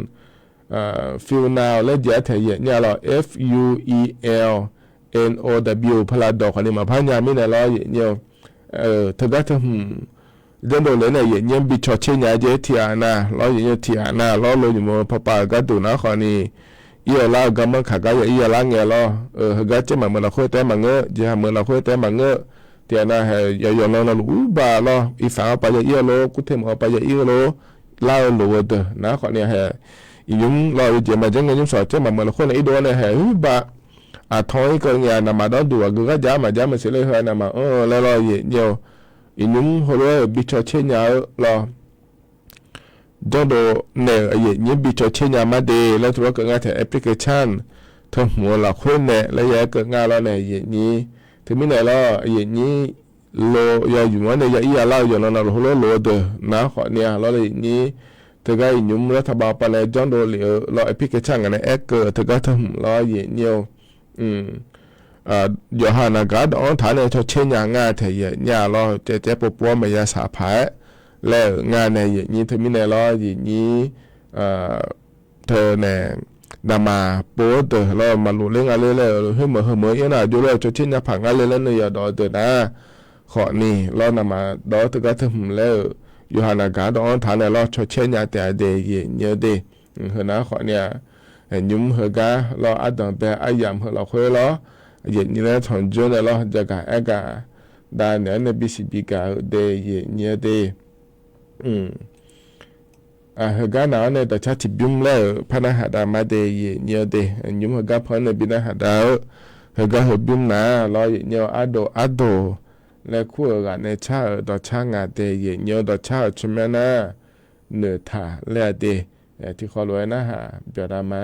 FuelNow laer jeq-ar taeq yaeqnyir-a lawr, F U E L N O W pala dawq khawfni maqpar nya mirnae lawr yaeqnyir-eu teugar teuhmq janrdov le nae yaeqnyir-anr bi cawtser nya-ar jeq tiqghaq nav lawr, yaeqnyir-eu tiqghaq nav lawr, lo nymq-eu pawpav-euq gharduq nar khawfni ir-awr lar-eu garmanr kaq gar ya ir ya lar ngae lawr, heugar caer maqmeuq lafkhoer taef maqngeur, jeqhaq meuq lafkhoer taef maqngeur, tiqghaq nav hae yawqnan navluf urbaf lawr, irsaq-awr pav ya ir-eu lor, kurteq meuq-awr pav ya ir-eu lor, lar-eu loq-eu deuq nar khawfni hae, iqnymr lawr yawjeq maqjanr ngae nymr sawq caer maqmeuq lafkhoer nae irdov-awr nae hae urbaf aqtanq irkeuv ngae-aq, naqmaq dawr duq aqgeu gharjav maqjav maqsiq le heu-aq, naqmaq anr-eu laer lawr yaeqnyir-eu iqnymr heulof-aer-euq bi cawtser nya-eu lawr, janrdov nae-euq aqyaeqnyir bi cawtser nya mar de laer tuvlar keuv ngar taeq application teuhmq-eu lafkhoer nae laer ya-aer keuv ngar lawr nae yaeqnyir. Teumirnae lawr yaeqnyir lo yaw ymq-anr nae ya ir ya lar-eu yawqnan navluf heulof lof-eu deuq nar khawfni-a lawr yaeqnyir. Teugar iqnymr lar taqbav pav nae janrdov lef-eu lawr application ngaq nae aerkeuv-eu teugar teuhmq lawr yaeqnyir-eu yawqha naqgaq dawq-anr taq-ar nae cawtser nya ngar taeq yaeqnyir-a lawr, caevcaev povpov-awr maqya saq paq-aer laer-euq ngar nae yaeqnyir. Teumirnae lawr yaeqnyir teunae naqmaq pov-awr deuq lawr maqlof ler nga le laer-euq khoer meuq heu meuq-anr irnar aqjox lawr cawtser nya paq ngar le laer nuiyawq dawq-eu deuq nar khawfni lawr naqmaq dawq-anr teugar teuhmq laer-euq yawqha naqgaq dawq-anr taq-ar nae lawr cawtser nya taef-a de yaeqnyir-eu de. Heu nar khawfni-a, nymr heugar lawr ardanq bae aryamq heu lafkhoer lawr yaeqnyir laer tanqjawr nae lawr jagaq aergaq dav naeq-aer nae bisiq bigaq-eu de yaeqnyir-eu de. Heugar naq-anr nae dawqcar tiqbymr laer-euq par narhaq dav mar de yaeqnyir-eu de. Nymr heugar pan-anr nae bi narhaq dav-eu heugar heubymr nar lawr yaeqnyir-eu ardov ardov laer kur-euq ghaq nae car-euq dawqcar ngaq de yaeqnyir-eu dawqcar-euq tsawrmyanr nar noeqtaq laer-a de. Tiqkhawf lof-aer narhaq byaqdav ma.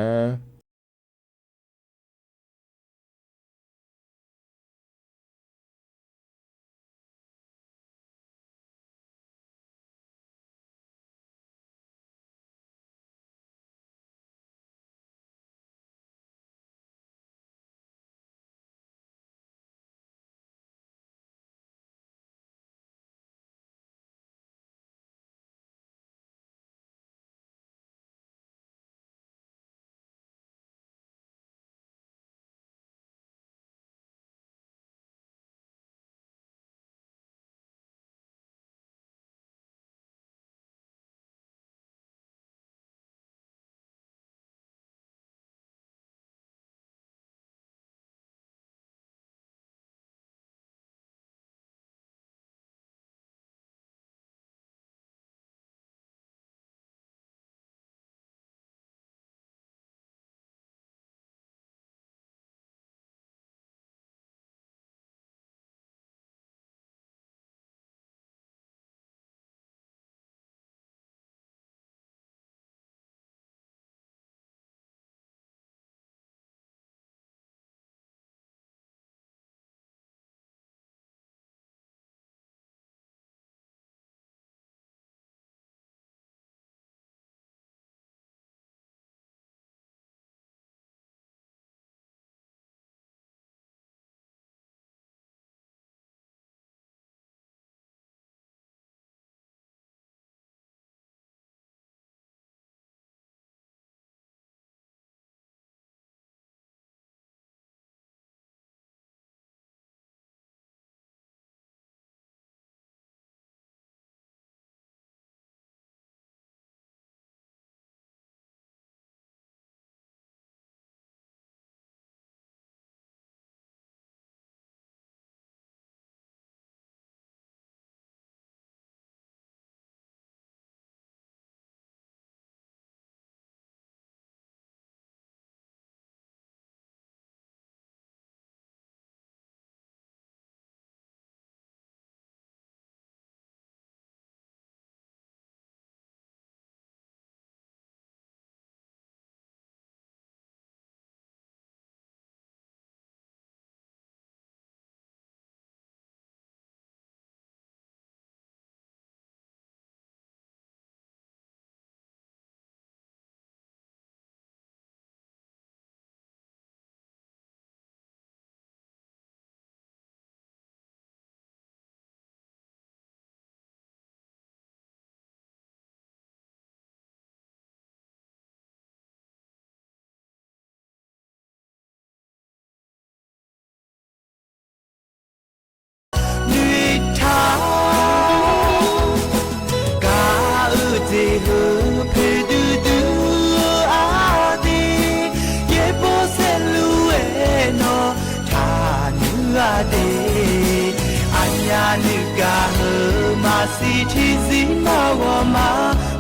Aqdui, aqnyaf nuigaq-euq maqsiq tiqzir maqghawq ma,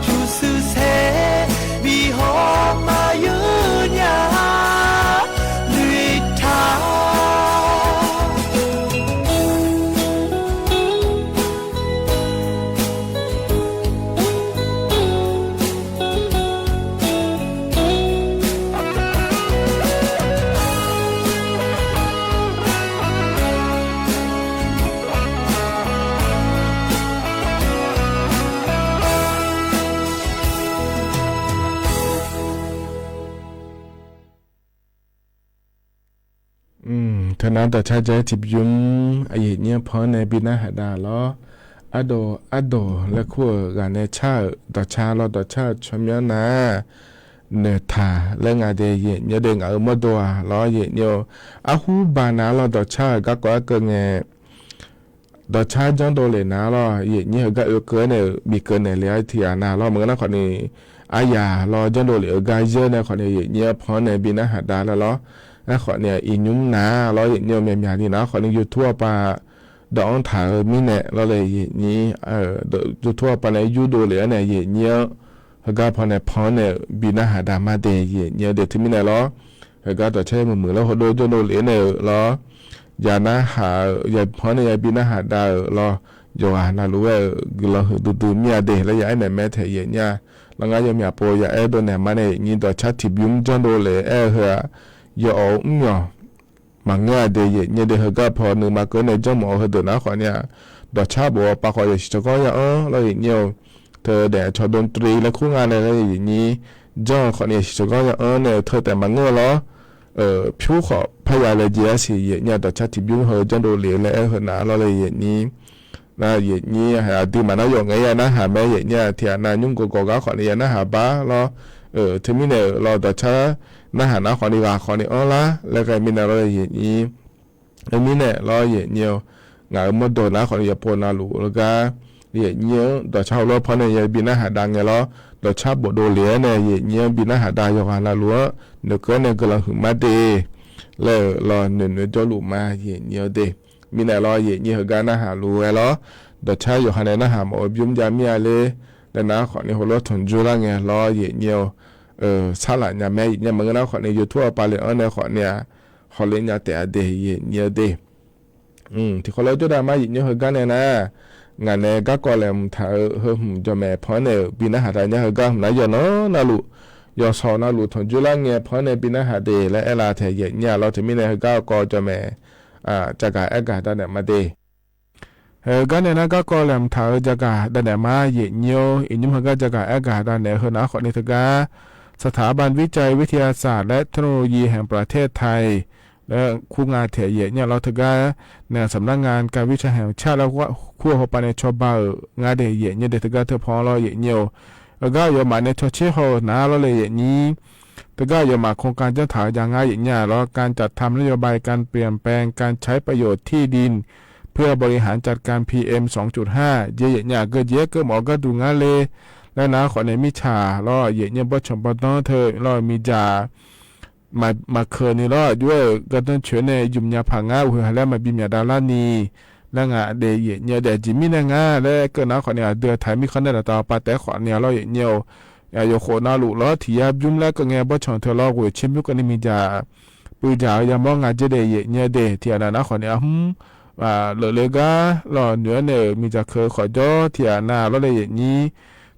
pyurshuir saer bi hawr maqyeur nya, noeqtaq. Teunav dawqcar ja-aer tiqbymr aqyuif aqnyir-anr pan-anr nae bi narhaq dav lawr. Ardawq ardawq laer kur-euq ghaq nae car-euq dawqcar lawr, dawqcar-euq tsawrmyanr nar, noeqtaq laer nga de, aqyuif aqnyir de, ngaq-euq mawrdo-aq lawr, aqyuif aqnyir-eu arhur baq nar lawr, dawqcar-euq garkawv arkeuv ngae, dawqcar janrdov lef nar lawr, aqyuif aqnyir heugar oekeuv-aer nae-euq bikeuv naeq le-ar tiq ghaq nar lawr, maqngeur nar khawfni aryaq lawr, janrdov lef-eu gar yeur nae khawfni aqyuif aqnyir-anr pan-anr nae bi narhaq dav laer lawr. Aerkhawfni iqnymr nar lawr, aqyuif aqnyir-eu myaqmyaq ni nar khawfni YouTube-anr pav dawq-anr taq-eu mirnae lawr le, aqyuif aqnyir, YouTube-anr pav nae yurdov lef-aer nae aqyuif aqnyir-anr heugar pawnae pan-anr nae-euq bi narhaq dav ma de, aqyuif aqnyir-eu de. Teumirnae lawr, heugar dawqcar muiqmuiq laer hawdov janrdov lef-aer nae-euq lawr, ya narhaq-euq ya pan-anr nae ya bi narhaq dav-euq lawr, yawqghaq navluf-aer-euq guiqlanq huiqdui dui mir-a de laer ya aernaeq mae taeq aqyuif aqnyir-a. Lawr ngar yawmyaq pov ya aer dov naeq ma nae aqnyir dawqcar tiqbymr janrdov lef-aer-eu heu-aq, yawawf-eu mrmyawq maqngeur-a de, aqyuif aqnyir de. Heugar paw nuima keuv nae janrmawf-eu heudeuq nar khawfni-aq, dawqcar bof-awr pav khawf yasiq tsawrganr ya-anr lawr, aqyuif aqnyir-eu, teudaef cawqdm tri laer kur nga nae laer aqyuif aqnyir janr-eu khawfni yasiq tsawrganr ya-anr nae-eu teu taef maqngeur-a lawr. Pyur khawf parya laejae-aer siq, aqyuif aqnyir-aq dawqcar tiqbymr heu janrdov lef-eu laer aer-eu heu nar lawr le, aqyuif aqnyir nar, aqyuif aqnyir aqdui maqnar yawf ngae ya narhaq mae, aqyuif aqnyir-aq tiq ghaq nav nymr gawqgawq gar khawfni ya narhaq bar lawr. Teumirnae-euq lawr, dawqcar narhaq nar khawfni ghaq khawfni anrlar laer ghae mirnae lawr, aqyuif aqnyir. Teumirnae lawr, aqyuif aqnyir-eu, ngaq-euq mawrdo nar khawfni yawqpov navluf-eu gar, aqyuif aqnyir-anr dawqcar hawlawr pan nae ya bi narhaq dav ngae lawr, dawqcar bofdov lef-aer nae aqyuif aqnyir-anr bi narhaq dav yawqghaq navluf-anr noeqkeuv-aer nae guiqlanq huiq ma de laer-euq lawr, noeqnoeq jawrluf ma, aqyuif aqnyir-eu de. Mirnae lawr, aqyuif aqnyir heugar narhaq luf-aer lawr, dawqcar yawqha nae narhaq mawf-eu bymr jav mir-a ler laer nar khawfni hawlawr tanqjur lar ngae lawr, aqyuif aqnyir-eu, sarlaf nya mae, aqyuif aqnyir maqngeur nar khawfni YouTube-anr pav le-anr nae khawfni-aq, hawler nya taef-a de, aqyuif aqnyir-eu de. Tiqkawv lof jawrdav ma, aqyuif aqnyir heugar nae nar, ngaq nae garkawv laeqhmq taq-eu heu hmq jawqmaeq pan-anr nae-euq bi narhaq dav nya heugar hmq nar yawqnan navluf, yawqshawq navluf tanqjur lar ngae pan-anr nae bi narhaq de laer aerlar taeq aqyuif aqnyir-a lawr. Teumirnae heugar garkawv jawqmaeq jagaq aergaq dav naeq ma de. Heugar nae nar garkawv laeqhmq taq-eu jagaq dav naeq ma, aqyuif aqnyir-or, iqnymr heugar jagaq aergaq dav naeq-eu heu nar khawfni teugar สถาบันวิจัยวิทยาศาสตร์และเทคโนโลยีแห่งประเทศไทย laer kur nga taeq aqyuif aqnyir-a lawr. Teugar nae สำนักงานการวิจัยแห่งชาติ laer kur-eu hawpav nae cawba-euq ngar de, aqyuif aqnyir de. Teugar teupaw lawr, aqyuif aqnyir-or, heugar aqyawfmaf nae cawtser haw-euq nar lawr le, aqyuif aqnyir. Teugar aqyawfmaf โครงการ janrtaq-eu ja ngar, aqyuif aqnyir-a lawr. การจัดทำนโยบายการเปลี่ยนแปลงการใช้ประโยชน์ที่ดินเพื่อบริหารจัดการ พีเอ็ม สองจุดห้า jeq aqyuif aqnyir-aq geujeq-aer keuv mawf-eu gharduq ngar le laer nar khawfni mirtsaq lawr, aqyuif aqnyir bawrtsanq bawrdanr teu lawr miqdzaq maqkeuq ni lawr, aqjox-aer-euq gardanr coeq nae ymq nya paq ngar, uqhoeq ha laer maqbi myaqdav larni laer nga de, aqyuif aqnyir-eu de. Aqjeq mirnae ngar laer keuv nar khawfni aqdui-aq taq-aer mirkhanq nae daqtav pav taef-aer khawfni-a lawr, aqyuif aqnyir-or, aqyawf khof navluf lawr tiq yar bymr laer keuv ngae bawrtsanq teu lawr ghoeq tser bymr keuvni miqdzaq puivdzaq-eu yamawr nga jeq de, aqyuif aqnyir-eu de. Tiqghaq nav nar khawfni arhmr leufle gar lawr noeq-aer nae-euq miqdzaq keuq-eu khawf jawr tiqghaq nav lawr le, aqyuif aqnyir.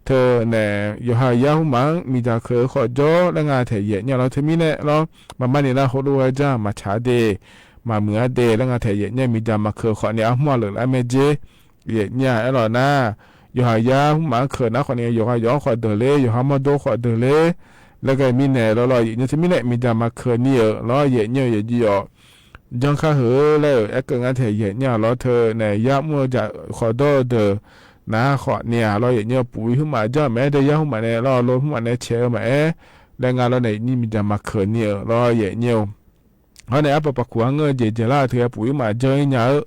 Teu nae yawqha yar hmrmaf-anr miqdzaq keuq-eu khawf jawr laer nga taeq aqyuif aqnyir-a lawr. Teumirnae lawr, maqmar ni nar heulof-aer janr maqtsaq-a de, maqmuiq-a de laer nga taeq aqyuif aqnyir-eu miqdzaq maqkeuq khawfni arhmr-aq leuflar mae jeq. Aqyuif aqnyir-a aer lawq nar, yawqha yar hmrmaf-anr keuq nar khawfni yawqha yawq-anr khawf deuq ler, yawqha mawrdo khawf deuq ler laer ghae mirnae lawr lawr, aqyuif aqnyir teumirnae miqdzaq maqkeuq ni-euq lawr, aqyuif aqnyir-eu yawqjeq yawq janr kar heu laer-euq aerkeuv ngar taeq aqyuif aqnyir-a lawr. Teu nae yar mr-eu jaq khawf dawr-eu deuq nar khawfni-a lawr, aqyuif aqnyir-eu puq-ir hmrmaf janr maqaer de, yar hmrmaf nae lawr lo hmrmaf nae caeq-eu maqaer laer nga lawr nae, aqyuif aqnyir miqdzaq maqkeuq ni-euq lawr, aqyuif aqnyir-or. Hawr nae arpaq paqkuq-anr ngeur-eu jeq jeq lar-euq teu-aer puq-ir maf janr-ir nya-eu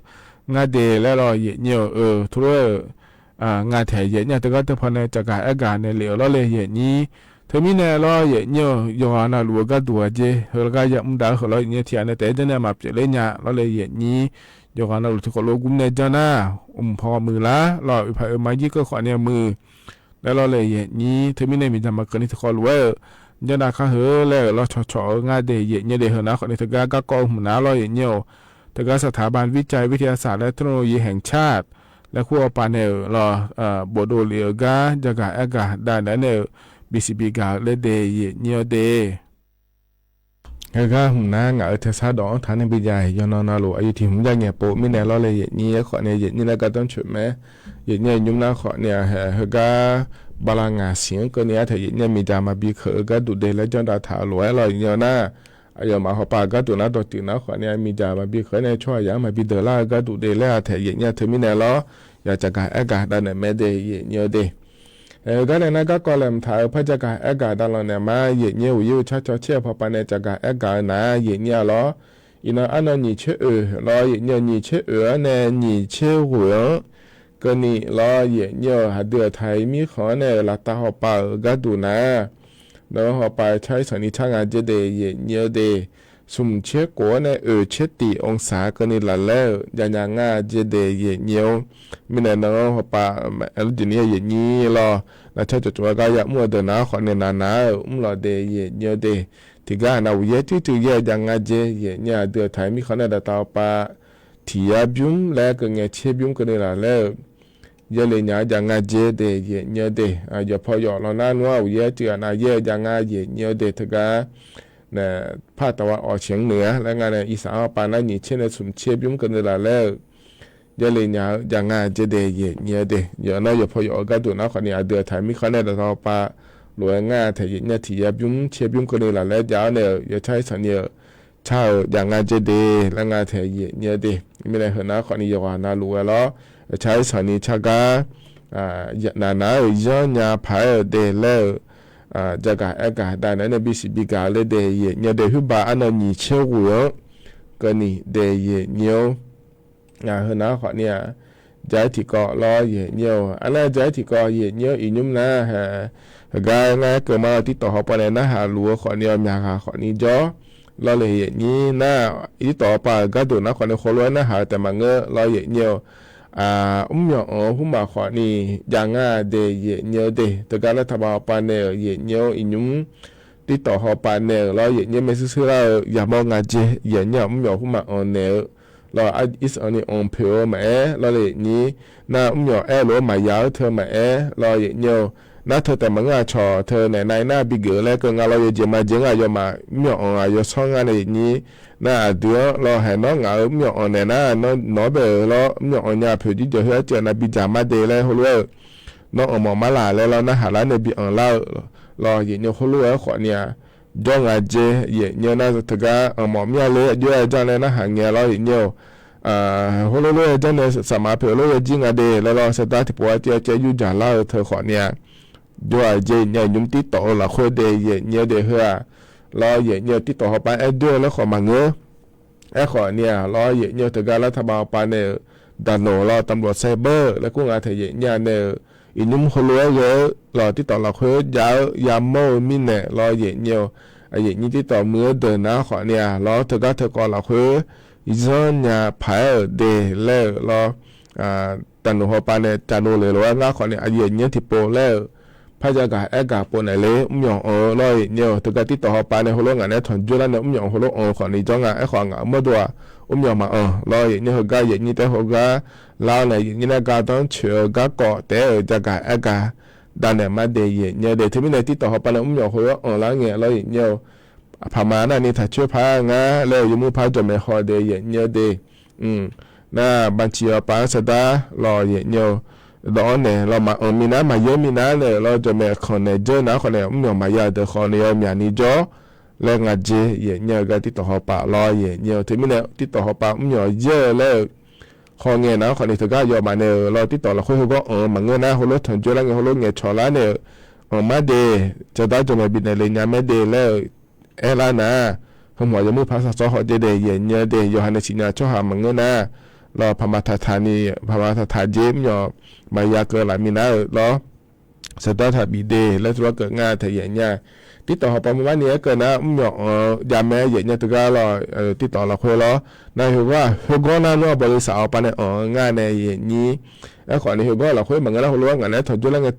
ngar de laer lawr, aqyuif aqnyir-or, teulof-aer-euq nga taeq aqyuif aqnyir-a teugar teupaw nae caqgaq aergaq naeq lef-euq lawr le, aqyuif aqnyir. Teumirnae lawr, yaeqnyir-euq yawqghaq navluf-eu gharduq ghaq jeq heu gar yamr daq-eu heu lawr, yaeqnyir tiqghaq nae taef-aer janrnae maqpyeuf ler nya lawr le. Yaeqnyir yawqghaq navluf tiqkawv lof gmr nae janr nar, mqpaw muiq lar lawr, oeq paq oeq ma jir keuv khawfni muiq laer lawr le. Yaeqnyir teumirnae miqdzaq maqkeuvni tiqkawv lof-aer-euq janrdav kar heu laer-euq lawr cawqcawq-eu ngar de. Yaeqnyir de heu nar khawfni teugar garkawv-eu hmq nar lawr, yaeqnyir-awq, teugar สถาบันวิจัยวิทยาศาสตร์และเทคโนโลยีแห่งชาติ laer kur hawpav nae-euq lawr, bofdov lef-eu gar jagaq aergaq dav naeq-aer nae-euq bisiq bigaq-eu laer de. Yaeqnyir-awr de, heugar hmq nar ngaq-euq tersar dawq-anr taq nae bijav-iq yawqnan navluf aqyuif tiq hmq jav ngaeq pov mirnae lawr le. Yaeqnyir-aer khawfni yaeqnyir laer gardanr coeq mae. Yaeqnyir-eu nymr nar khawfni-a, heugar bala ngaq siq-anr keuvni artaeq yaeqnyir-eu miqdzaq maqbi keuq-eu gharduq de laer janrdav taq-eu lof-aer lawr, yaeqnyir-awr nar, aqyawfmaf hawpav-eu gharduq nar dawqtsuif nar khawfni-a, miqdzaq maqbi keuq-aer nae tsawrhaqzaq-anr maqbi deuq lar-eu gharduq de laer-a taeq yaeqnyir-a teumirnae lawr, yaq jagaq aergaq dav naeq mae de. Yaeqnyir-awr de, heugar nae nar garkawv laeqhmq taq-euq par jagaq aergaq dav lanq naeq ma. Yaeqnyir-eu uqyir uqcar cawcaer-eu pawpav nae jagaq aergaq-eu nar, yaeqnyir-a lawr, iqnan arnan nyiq tser oeq lawr, yaeqnyir-eu nyiq tser oeq-anr nae nyiq tser ghoeq-anr keuvni lawr, yaeqnyir-euq haqdui-euq taq-iq mirkhanq-anr nae-euq laftav hawpav-euq gharduq nar, nawq-eu hawpav car-ir sanqni car nga dzer de. Yaeqnyir-awr de, smq tser khof-anr nae oeq tser tiq องศา keuvni laflaer-euq javnya nga dzer de. Yaeqnyir-awr, mirnae nan-anr hawpav aerluf jeq ni yaeqnyir lawr, navcar cawqcawq-aer gar yamr-eu deuq nar khawfni navnar-euq mr lawq de. Yaeqnyir-awr de, tiqgar nav uqyaer tuirtuiv yaer-eu jav nga dzer. Yaeqnyir haqdui-euq taq-iq mirkhanq nae laftav hawpav tiq yar bymr laer keuv ngae tser bymr keuvni laflaer-euq yaerle nya-eu jav nga dzer de. Yaeqnyir-awr de, yawqpaw yawf lanr nar nmr-aq uqyaer tuiv-aq nav yaer-eu jav nga. Yaeqnyir-awr de, teugar nae par tawv-a awq siq-anr noeq-a laer nga nae irsaq-anr hawpav nar nyiq tser nae smq tser bymr keuvni laflaer-euq yaerle nya-eu jav nga dzer de. Yaeqnyir-awr de, yawf nar yawqpaw yawf-eu gharduq nar khawfni aqdui-euq taq-iq mirkhanq nae laftav hawpav lof-aer nga taeq yaeqnyir tiq yar bymr tser bymr keuvni laflaer jav-awr nae-euq yawcar-ir sanqni-euq car-eu jav nga dzer de laer nga taeq yaeqnyir-awr de. Mirnae heu nar khawfni yawqghaq navluf-aer lawr, yawcar-ir sanqni car gar navnar-euq zanr nya paq-aer-euq de laer-euq jagaq aergaq dav naeq-aer nae bisiq bigaq-eu laer de. Yaeqnyir-awr de, huiqbav arnan nyiq tser ghoeq-anr keuvni de. Yaeqnyir-awr, ngaq heu nar khawfni-a, ja-ir tiqkawv lawr yaeqnyir-awq. Arnav ja-ir tiqkawv yaeqnyir-awr, iqnymr nar, heugar ngar-aer keuv ma-eu tirtawq hawpav nae narhaq luf-eu khawfni-awq, myaqghaq khawfni jawr lawr le. Yaeqnyir nar, tirtawq hawpav-euq gharduq nar khawfni heulof-aer narhaq-eu taef maqngeur lawr yaeqnyir-awq. Mrmyawq anq-eu hmqmaq khawfni jav nga de. Yaeqnyir-awr de, teugar lar taqbav hawpav nae-euq yaeqnyir-awr, iqnymr tirtawq hawpav nae-euq lawr yaeqnyir maershuir shuir lar-eu yamawr nga dzer. Yaeqnyir-aq, mrmyawq hmqmaq anq naeq-eu lawr, irsaq ni anq poeq-eu maqaer lawr le. Yaeqnyir nar, mrmyawq aerlof-aer maqya-eu teu maqaer lawr yaeqnyir-awq. Nar teu taef maqngeur-aq, cawq teu naeq nav-ir nar bigeuf-eu laer keuv nga lawr, yawjeq majeq-anr aqyawfmaf mrmyawq anq-aq yawsanr nga nae yaeqnyir nar, aqdui-anr lawr haeq nawr ngaq-euq mrmyawq anq naeq nar, nawr bae-euq lawr, mrmyawq anq nya poeq jir jawq khoer arciv aqnav bidzaq mar de laer heulof-aer-euq nawr anqmawf mar laq laer lawr narhaq lar nae bi anq lar-eu lawr yaeqnyir heulof-aer khawfni-a, jawr nga dzer. Yaeqnyir nar teugar anqmawf mir-a le, aqjox-aer janr nae narhaq ngae lawr yaeqnyir-awq. Heulof lof-aer janr nae saqmaq poeq lof-aer jir nga de laer lawr, sardar tiqpov-aer tir-aer caev yur dzaq lar-eu teu khawfni-a, jawr-a dzer. Yaeqnyir-awq, iqnymr tirtawf-eu lafkhoer de. Yaeqnyir-awr de, heu-aq lawr yaeqnyir-awq, tirtawf hawpav aer doer-eu laer khawf maqngeur. Aerkhawf ni-aq lawr yaeqnyir-awq, teugar lar taqbav hawpav nae-euq daqnoq lawr ตำรวจไซเบอร์ laer kur nga taeq yaeqnyir-a nae-euq, iqnymr heulof-aer ghae-eu lawr tirtawf lafkhoer jav-eu yamawr-eu mirnae lawr yaeqnyir-awq. Yaeqnyir tirtawf muiq-eu deuq nar khawfni-aq lawr, teugar teukawv lafkhoer zanr nya paq-aer-euq de laer-euq lawr, daqnoq hawpav nae cavnov le lof-aer ngar khawfni yaeqnyir tiqpov laer-euq par jagaq aergaq pov naeq ler mrmyawq anq-eu lawr yaeqnyir-awq. Teugar tirtawf hawpav nae heulof ngaq nae tanqjoer lar nae mrmyawq heulof anq-eu khawfni jawr nga. Aerkhawf ngaq-euq mawrdo-aq mrmyawq maqanq lawr yaeqnyir, heugar yaeqnyir taef heugar lar-awr nae yaeqnyir nae gardanr coeq-eu garkawv taef-aer-euq jagaq aergaq dav naeq mar de yaeqnyir de. Teumirnae tirtawf hawpav nae mrmyawq heulof anq lar ngae lawr yaeqnyir-awq. Paqma nar ni taq coer par ngar laer-euq yawmuiq par jawqmaeq haw de yaeqnyir de. Nar banqciq yawpav-anr sardar lawr yaeqnyir-awq, dawq-anr naeq lawr maqanq minav maqyaer minav naeq-euq lawr jawqmaeq kanq naeq dzeur nar khawfnae mrmyawq maqya-euq deuq khawfni-awr myaq ni jawr laer nga dzer. Yaeqnyir-eu gar tirtawf hawpav lawr yaeqnyir-awq, teumirnae tirtawf hawpav mrmyawq yaer-eu laer-euq haw ngae nar khawfni teugar yawmaf nae-euq lawr tirtawf lafkhoer heugar anq-eu maqngeur nar, heulof tanqjoer lar ngae heulof ngaeqcawq lar nae-euq anq mar de, jadar jawqmaeq bifnaeq le nya mae de laer-euq aerlar nar, heumawf yawmuiq par saqsawr haw dzer de yaeqnyir de. Yawqha nae siqnya tsawrhaq maqngeur nar, lawr paqma taqtaq ni, paqma taqtaq dzer mrmyawq maqya keuv laf minav-euq lawr saqdar taqbif de laer teulof-aer keuv nga taeq yaef nya. TikTok hawqpav maqmarni aerkeuv nar mrmyawf-anr javmae yaef nya teugar lawr, TikTok lafkhoer lawr. Nar heugar-aq heugar nar nmr arbawr le saf-awr pav nae anr-eu ngar nae yaef nyir. Aerkhawf ni heugar lafkhoer maqngeur nar heulof-aer ngaq naeq-aer tanqjawr laer ngae,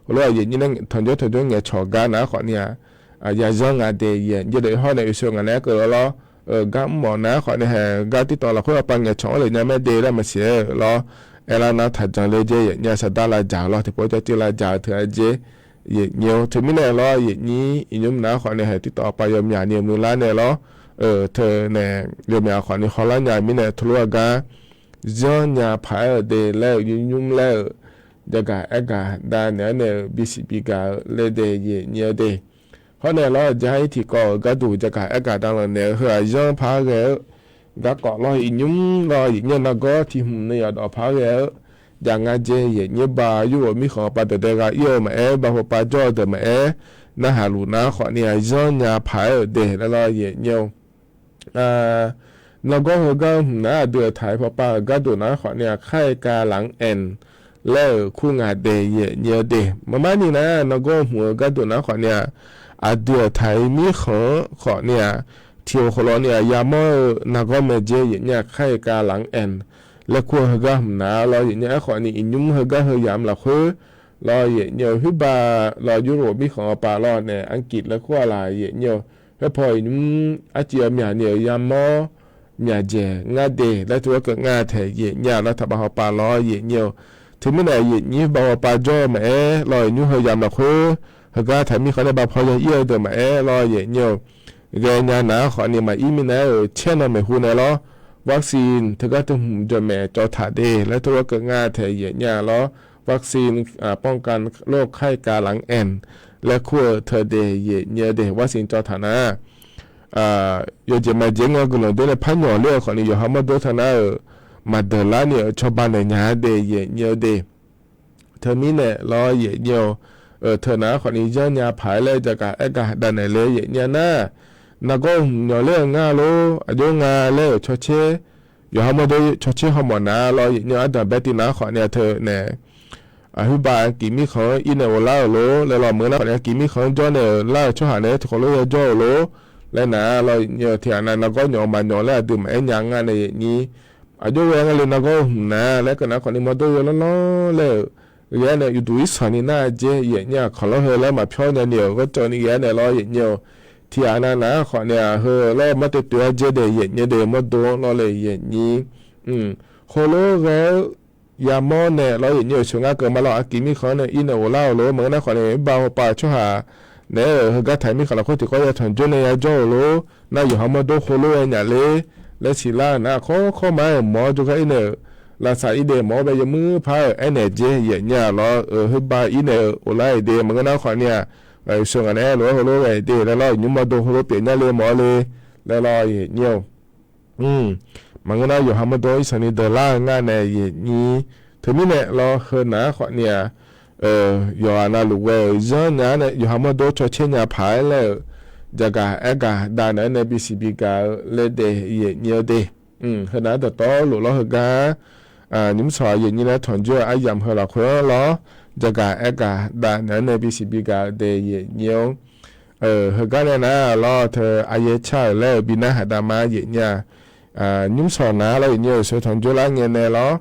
heulof-aer yaef nyir nae tanqjawr tanqjawr ngaeqcawq gar nar khawf ni-aq, yaqzanr nga de yaef nyir de hawr nae oeqsoeq ngaq naeq-aer keuv lawr. Gar mrmawf nar khawf ni haeq gar TikTok lafkhoer aqpav ngaeqcawq-anr lef nya mae de laer maqsiq-aer-euq lawr. Aerlar nar taqjan le jaer yaef nya saqdar lavdzaq-eu lawr, tiqpov cav civ lavdzaq-eu teu-a jer. Yaef nyir-or teumirnae lawr yaef nyir iqnymr nar khawf ni haeq TikTok aqpav yawmyaq ni muiqlar nae lawr. Teu nae yawmyaq khawf ni hawlar nya mirnae teulof-aer gar zanr nya paq-aer-euq de laer-euq nymr laer-euq jagaq aergaq dav naeq-aer nae-euq bisiq bigaq-eu laer de yaef nyir-eu de. Hawr nae lawr jar-ir tiqkawv-euq gharduq jagaq aergaq dav lanq naeq-eu heu-aq zanr paq-aer ghae-eu garkawv lawr iqnymr lawr yaef nyir-eu nargawr tiq hmq nae yawqdawq paq-aer ghae-eu jav ngar jer yaef nyir ba yurlof mirkhanq pav dawq dae gha ir-eu maqaer, ba hawpav jawr-eu deuq maqaer, narhaq luf nar khawf ni-aq zanr nya paq-aer-euq de laer lawr yaef nyir-eu Nargawr heugar-eu hmq nar aqdui-euq taq-aer pawpav-euq gharduq nar khawf ni-aq, kar-aer kav laf-anr aeq laer-euq kur ngaq daeq yaef nyir-eu de. Maqmar ni nar, nargawr-eu hmq-eu gharduq nar khawf ni-aq, aqdui-euq taq-aer mirkhanq-anr khawf ni-aq, tiq ghaq khawf lawr ni-aq, yamawr-eu nargawr mae dzer yaef nyir-aq, kar-aer kav laf-anr aeq laer kur-eu heugar hmq nar lawr yaef nyir-eu. Aerkhawf ni iqnymr heugar heu yamq lafkhoer lawr yaef nyir-eu. Khoerba lawr yurlof mirkhanq-eu pav lawr nae argif laer kur-a laq yaef nyir-eu. Khoerpaw iqnymr arciv-eu myaq ni-euq yamawr myaqdzaeq ngar de laer tov-aer keuv ngar taeq yaef nyir-a lawr taqbav hawpav lawr yaef nyir-eu. Teumirnae yaef nyir ba hawpav jawr-eu maqaer lawr, iqnymr heu yamq lafkhoer heugar taq mirkhanq nae ba paw ya ir-eu deuq maqaer lawr yaef nyir-eu. Ghaenya nar khawf ni maqir minav-aer-euq caer nan maeqhu nae lawr, vaccine teugar teu hmq jawqmaeq cawv taq de laer tov-aer keuv ngar taeq yaef nyir-a lawr, vaccine ป้องกันโรคไข้กาหลังแอ่น laer kur-eu teu de yaef nyir-eu de. Vaccine cawv taq nar yawjeq maqjeq ngae guiqlanq dov nae par nyawq ler-eu khawf ni yawqha mawrdov taq nar-euq maqdeuq lar ni-euq cawba naeq nya-a de yaef nyir-eu de. Teumirnae lawr yaef nyir-eu. Teu nar khawf ni zanr nya paq-aer laer jagaq aergaq dav naeq le yaef nyir-a nar, nargawr hmq nyawq ler-eu ngar lor, aqjox nga laer-euq cawtser, yawqha mawrdov cawtser hawmawf nar lawr yaef nyir-eu. Ardanq bae tiv nar khawf ni-a teu nae Aqhuiq ba aqkiq mirkhanq-anr ir nae ghoflar-euq lor laer lawr, maqngeur nar khawf ni aqkiq mirkhanq-anr jawr nae-euq lar-euq tsawrhaq nae tiqkawv lof-aer jawr-euq lor laer nar lawr yaef nyir-eu. Tiqghaq nav nargawr nyawq maqnyawq laer aqdui maqaer nya ngar nae yaef nyir. Aqjox ghae ngar le nargawr hmq nar laer keuv nar khawf ni mawrdov yawlanr lanr laer-euq ghae-aer nae uqduq irsanq ni nar-a dzer yaef nyir-a. Kawq lawr heu laer maqpyawr nya ni-euq gharcawv ni ghae-aer nae lawr yaef nyir-eu. Tiqghaq nav nar khawf ni-aq heu lawr mawr toeq toeq-a dzer de yaef nyir de, mawrdov-anr lawr le yaef nyir. Heulof ghae-eu yamawr nae lawr yaef nyir-eu. Sheuq ngar keuv ma lawr, aqkiq mirkhanq-anr nae ir nae ghoflar-euq lor, maqngeur nar khawf ni ba hawpav tsawrhaq naeq-aer-euq heugar taq mirkhanq lafkhoer tiqkawv ya tanqjor nae ya jawr-euq lor. Nar yawqha mawrdov khoerlof-aer nyaf ler laer siqlar-euq nar khawr khawr ma-aer-euq mawr jawrgar ir nae-euq lavsav ir de mawr-awr bae yawmuir par-euq aernaeq dzer yaef nyir-a lawr-euq. Heuba ir nae-euq ghoflar-iq de maqngeur nar khawf ni-aq, sheuq ngaq naeq-aer lof-aer heulof ghae de laer lawr, iqnymr mawrdov khoerlof pyeuf nya le mawr le laer lawr yaef nyir-eu. Maqngeur nar yawqha mawrdov irsanq ni deuq lar-eu ngar nae yaef nyir. Teumirnae lawr heu nav-ar khawf ni-aq, yawqghaq navluf ghae-euq zanr nya-ar nae yawqha mawrdov cawtser nya paq-aer laer-euq jaqgaq aergaq dav naeq-aer nae bisiq bigaq-eu laer daef yaef nyir-eu de. Heu nav-ar dawqtawvluf lawr heugar nymr sawq yaef nyir nae tanqjor-eu aryamq heu lafkhoer-anr lawr, jaqgaq aergaq dav naeq-aer nae bisiq bigaq-eu daef yaef nyir-or. Heugar nae nar lawr teu aryaer car-euq laer-euq bi narhaq dav ma yaef nyir-a. Nymr sawq nav-ar lawr yaef nyir-euq sheuq tanqjor lar ngae nae lawr,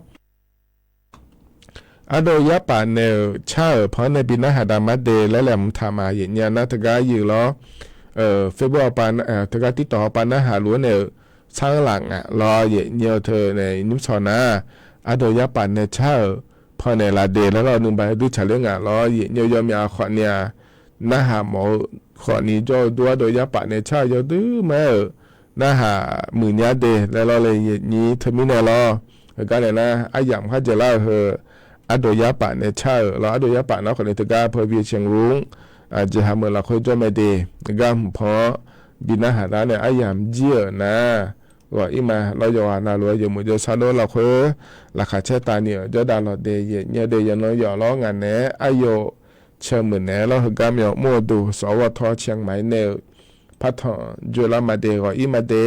ardov yarpaf naeq-euq car-euq pan-anr nae bi narhaq dav ma de laer laeqhmq taq ma yaef nyir-a. Nar teugar yuif lawr, Facebook hawpav teugar TikTok hawpav narhaq luf-anr naeq-euq sar-anr laf ngaq lawr yaef nyir-eu teu nae nymr sawq nar, ardov yarpaf nae car-euq pan naeq laf de laer lawr nuima dui tsaqler ngaq lawr yaef nyir-eu. Yawmyaf khawf ni-aq, narhaq mawf-eu khawf ni jawr-eu dur ardov yarpaf nae car-euq yawdui ma-aer-euq narhaq muiq nya de laer lawr le yaef nyir. Teumirnae lawr, heugar nae nar aryamq khar dzaeqlar-euq heu ardov yarpaf nae car-euq lawr, ardov yarpaf nar khawf ni teugar พระวิเชียงรุ้ง jeqhaq meuq lafkhoer jawr mae de. Gar hmq pan-anr bi narhaq lar nae aryamq jir-euq nar, ghawq ir ma lawr. Yawqghaq navluf-aer yawmuiq jawrsar dov lafkhoer laqkhaq caer tavni-euq jawrdav lawq de yaef nyir-eu de. Yawqnan yawf lawr ngaq naeq-aer aryov cae muiq naeq-aer lawr heugar myawq mr-eu duq sawq-awr ghawqtawv cae ngaq-aer nae-euq partanq joelar ma de, ghawq ir ma de.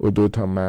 Uqduq tanq ma.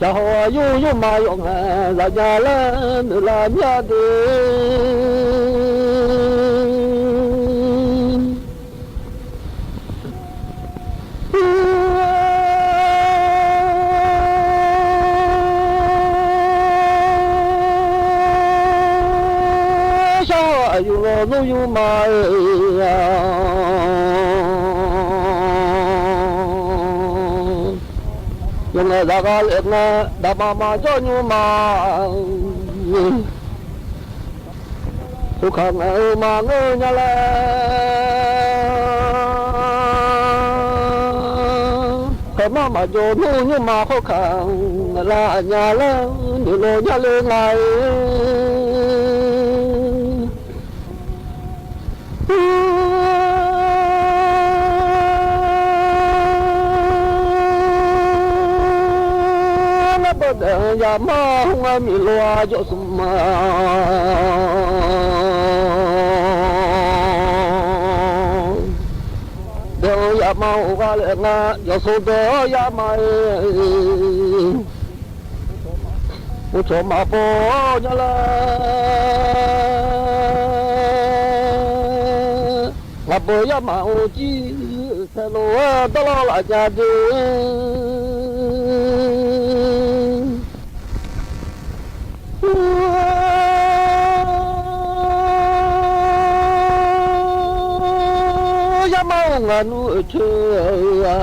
Shaqhawq aqyuif nymrma yawf ngae zaf nya laer noeqlaf mya de. Shaqhawq aqyuif lawq nymr nymrma-eu yawf ngae zaf gha laef ngae daqma maqjawr nymrma khoerkaq ngaeq-eu maqngeur nya laer, kaqmar maqjawr nymr nymrma khoerkaq ngaeqlaf nya laer noeqlaf nya le nga-eu. Aqma hmr-aer miqlof-a jawrsmq ma. Daef-eu yama-euq ghaq laef nga, jawrsmq daef-awr yama-e. Uvcawq maqbaw nya laer, ngaqbeuq yama-euq jir taelof-aer dawrlawr laf nya de. Yama-euq ngaq nmr-euq coer-a,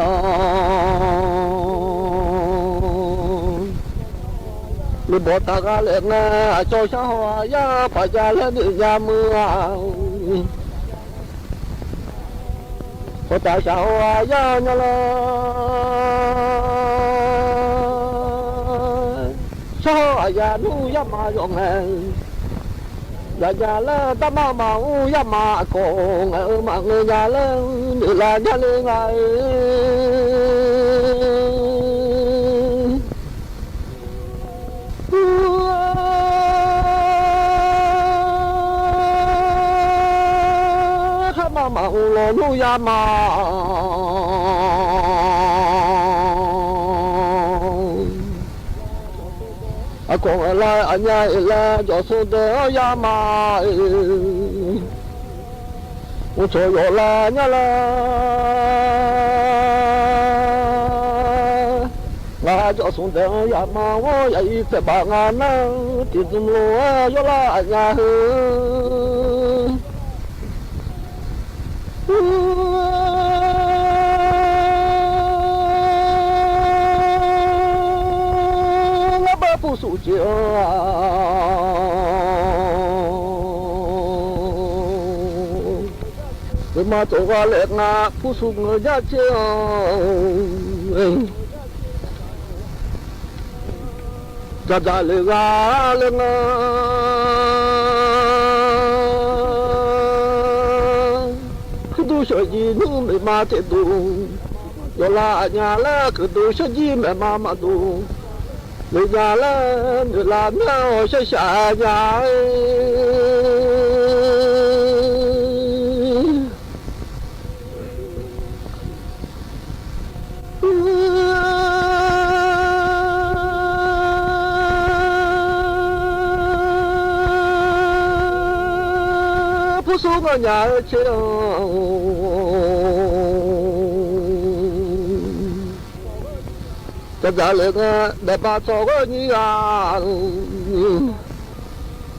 lef bawq taq gha laef ngae, aqcawq shar haw-aq yar paq jav laer noeq nya meuq-a. Bawq taq shaq haw-aq yar nya laer, shar haw aqyaq nmr yama yawf ngae, yaqnya laer darma maqmr yama aqkawq ngaeq-eu maqngeur nya laer noeqlaf nya le nga-e. Kharma maqmr lawnmr yama. Aqkawq-a laer aqnya-iq laer jawrsmq daef-anr yama-e. Uvcawq yawf lar nya laer, ngaq jawrsmq daef-anr yama-awr yaqir taeqbaf nga nar, tiqdmq lof-aer yawrlar aqnya heu. Ngar bae pursuf ceq-anr, deuqma tsawq gha laef nga pursuf ngeur jar ceq-anr, dzaqdzaq le gha le nga. Kuirduq sheuqjir nmr maeqma teqduq, yawqlaf aqnya laer kuirduq sheuqjir maeqma maqduq, leuqnya laer noeqlaf myanr-awr sharshaq nya-e. Pursur nganyaf-eu ceq-anr, dzaqdzaq le nga, daefbaq tsawrganr nyiq ghaq,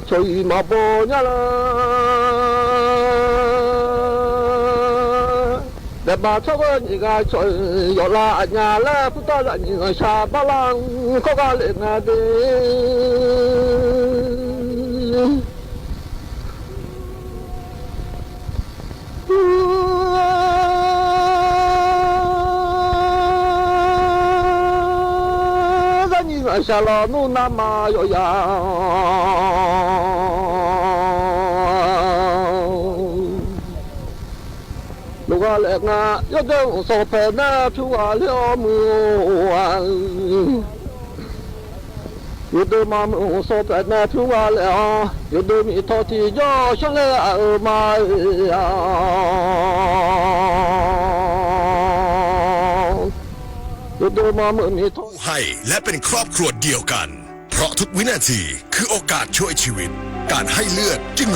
cawq-iq maqbaw nya lar. Daefbaq tsawrganr nyiq ghaq cawq-iq yawqlaf aqnya laer purtawr zaqnyiq ghanqshaq barlar-anr kawrgha lef nga de. Zaqnyiq ghanqshaq lawnmr navmaqyawf yaf, lof gha laef nga, yawdoer mqsanq paeq nae pyur gha ler-awr muiq-or-a. Yawdoer maqmuiq mqsanq paeq nae pyur gha laef-awr, yawdoer miqtaw tiqjawr shar laer aq-euq ma-e-a. Yawdoer maqmuiq miqtaw ผู้ให้และเป็นครอบครัวเดียวกัน เพราะทุกวินาทีคือโอกาสช่วยชีวิต การให้เลือดจึง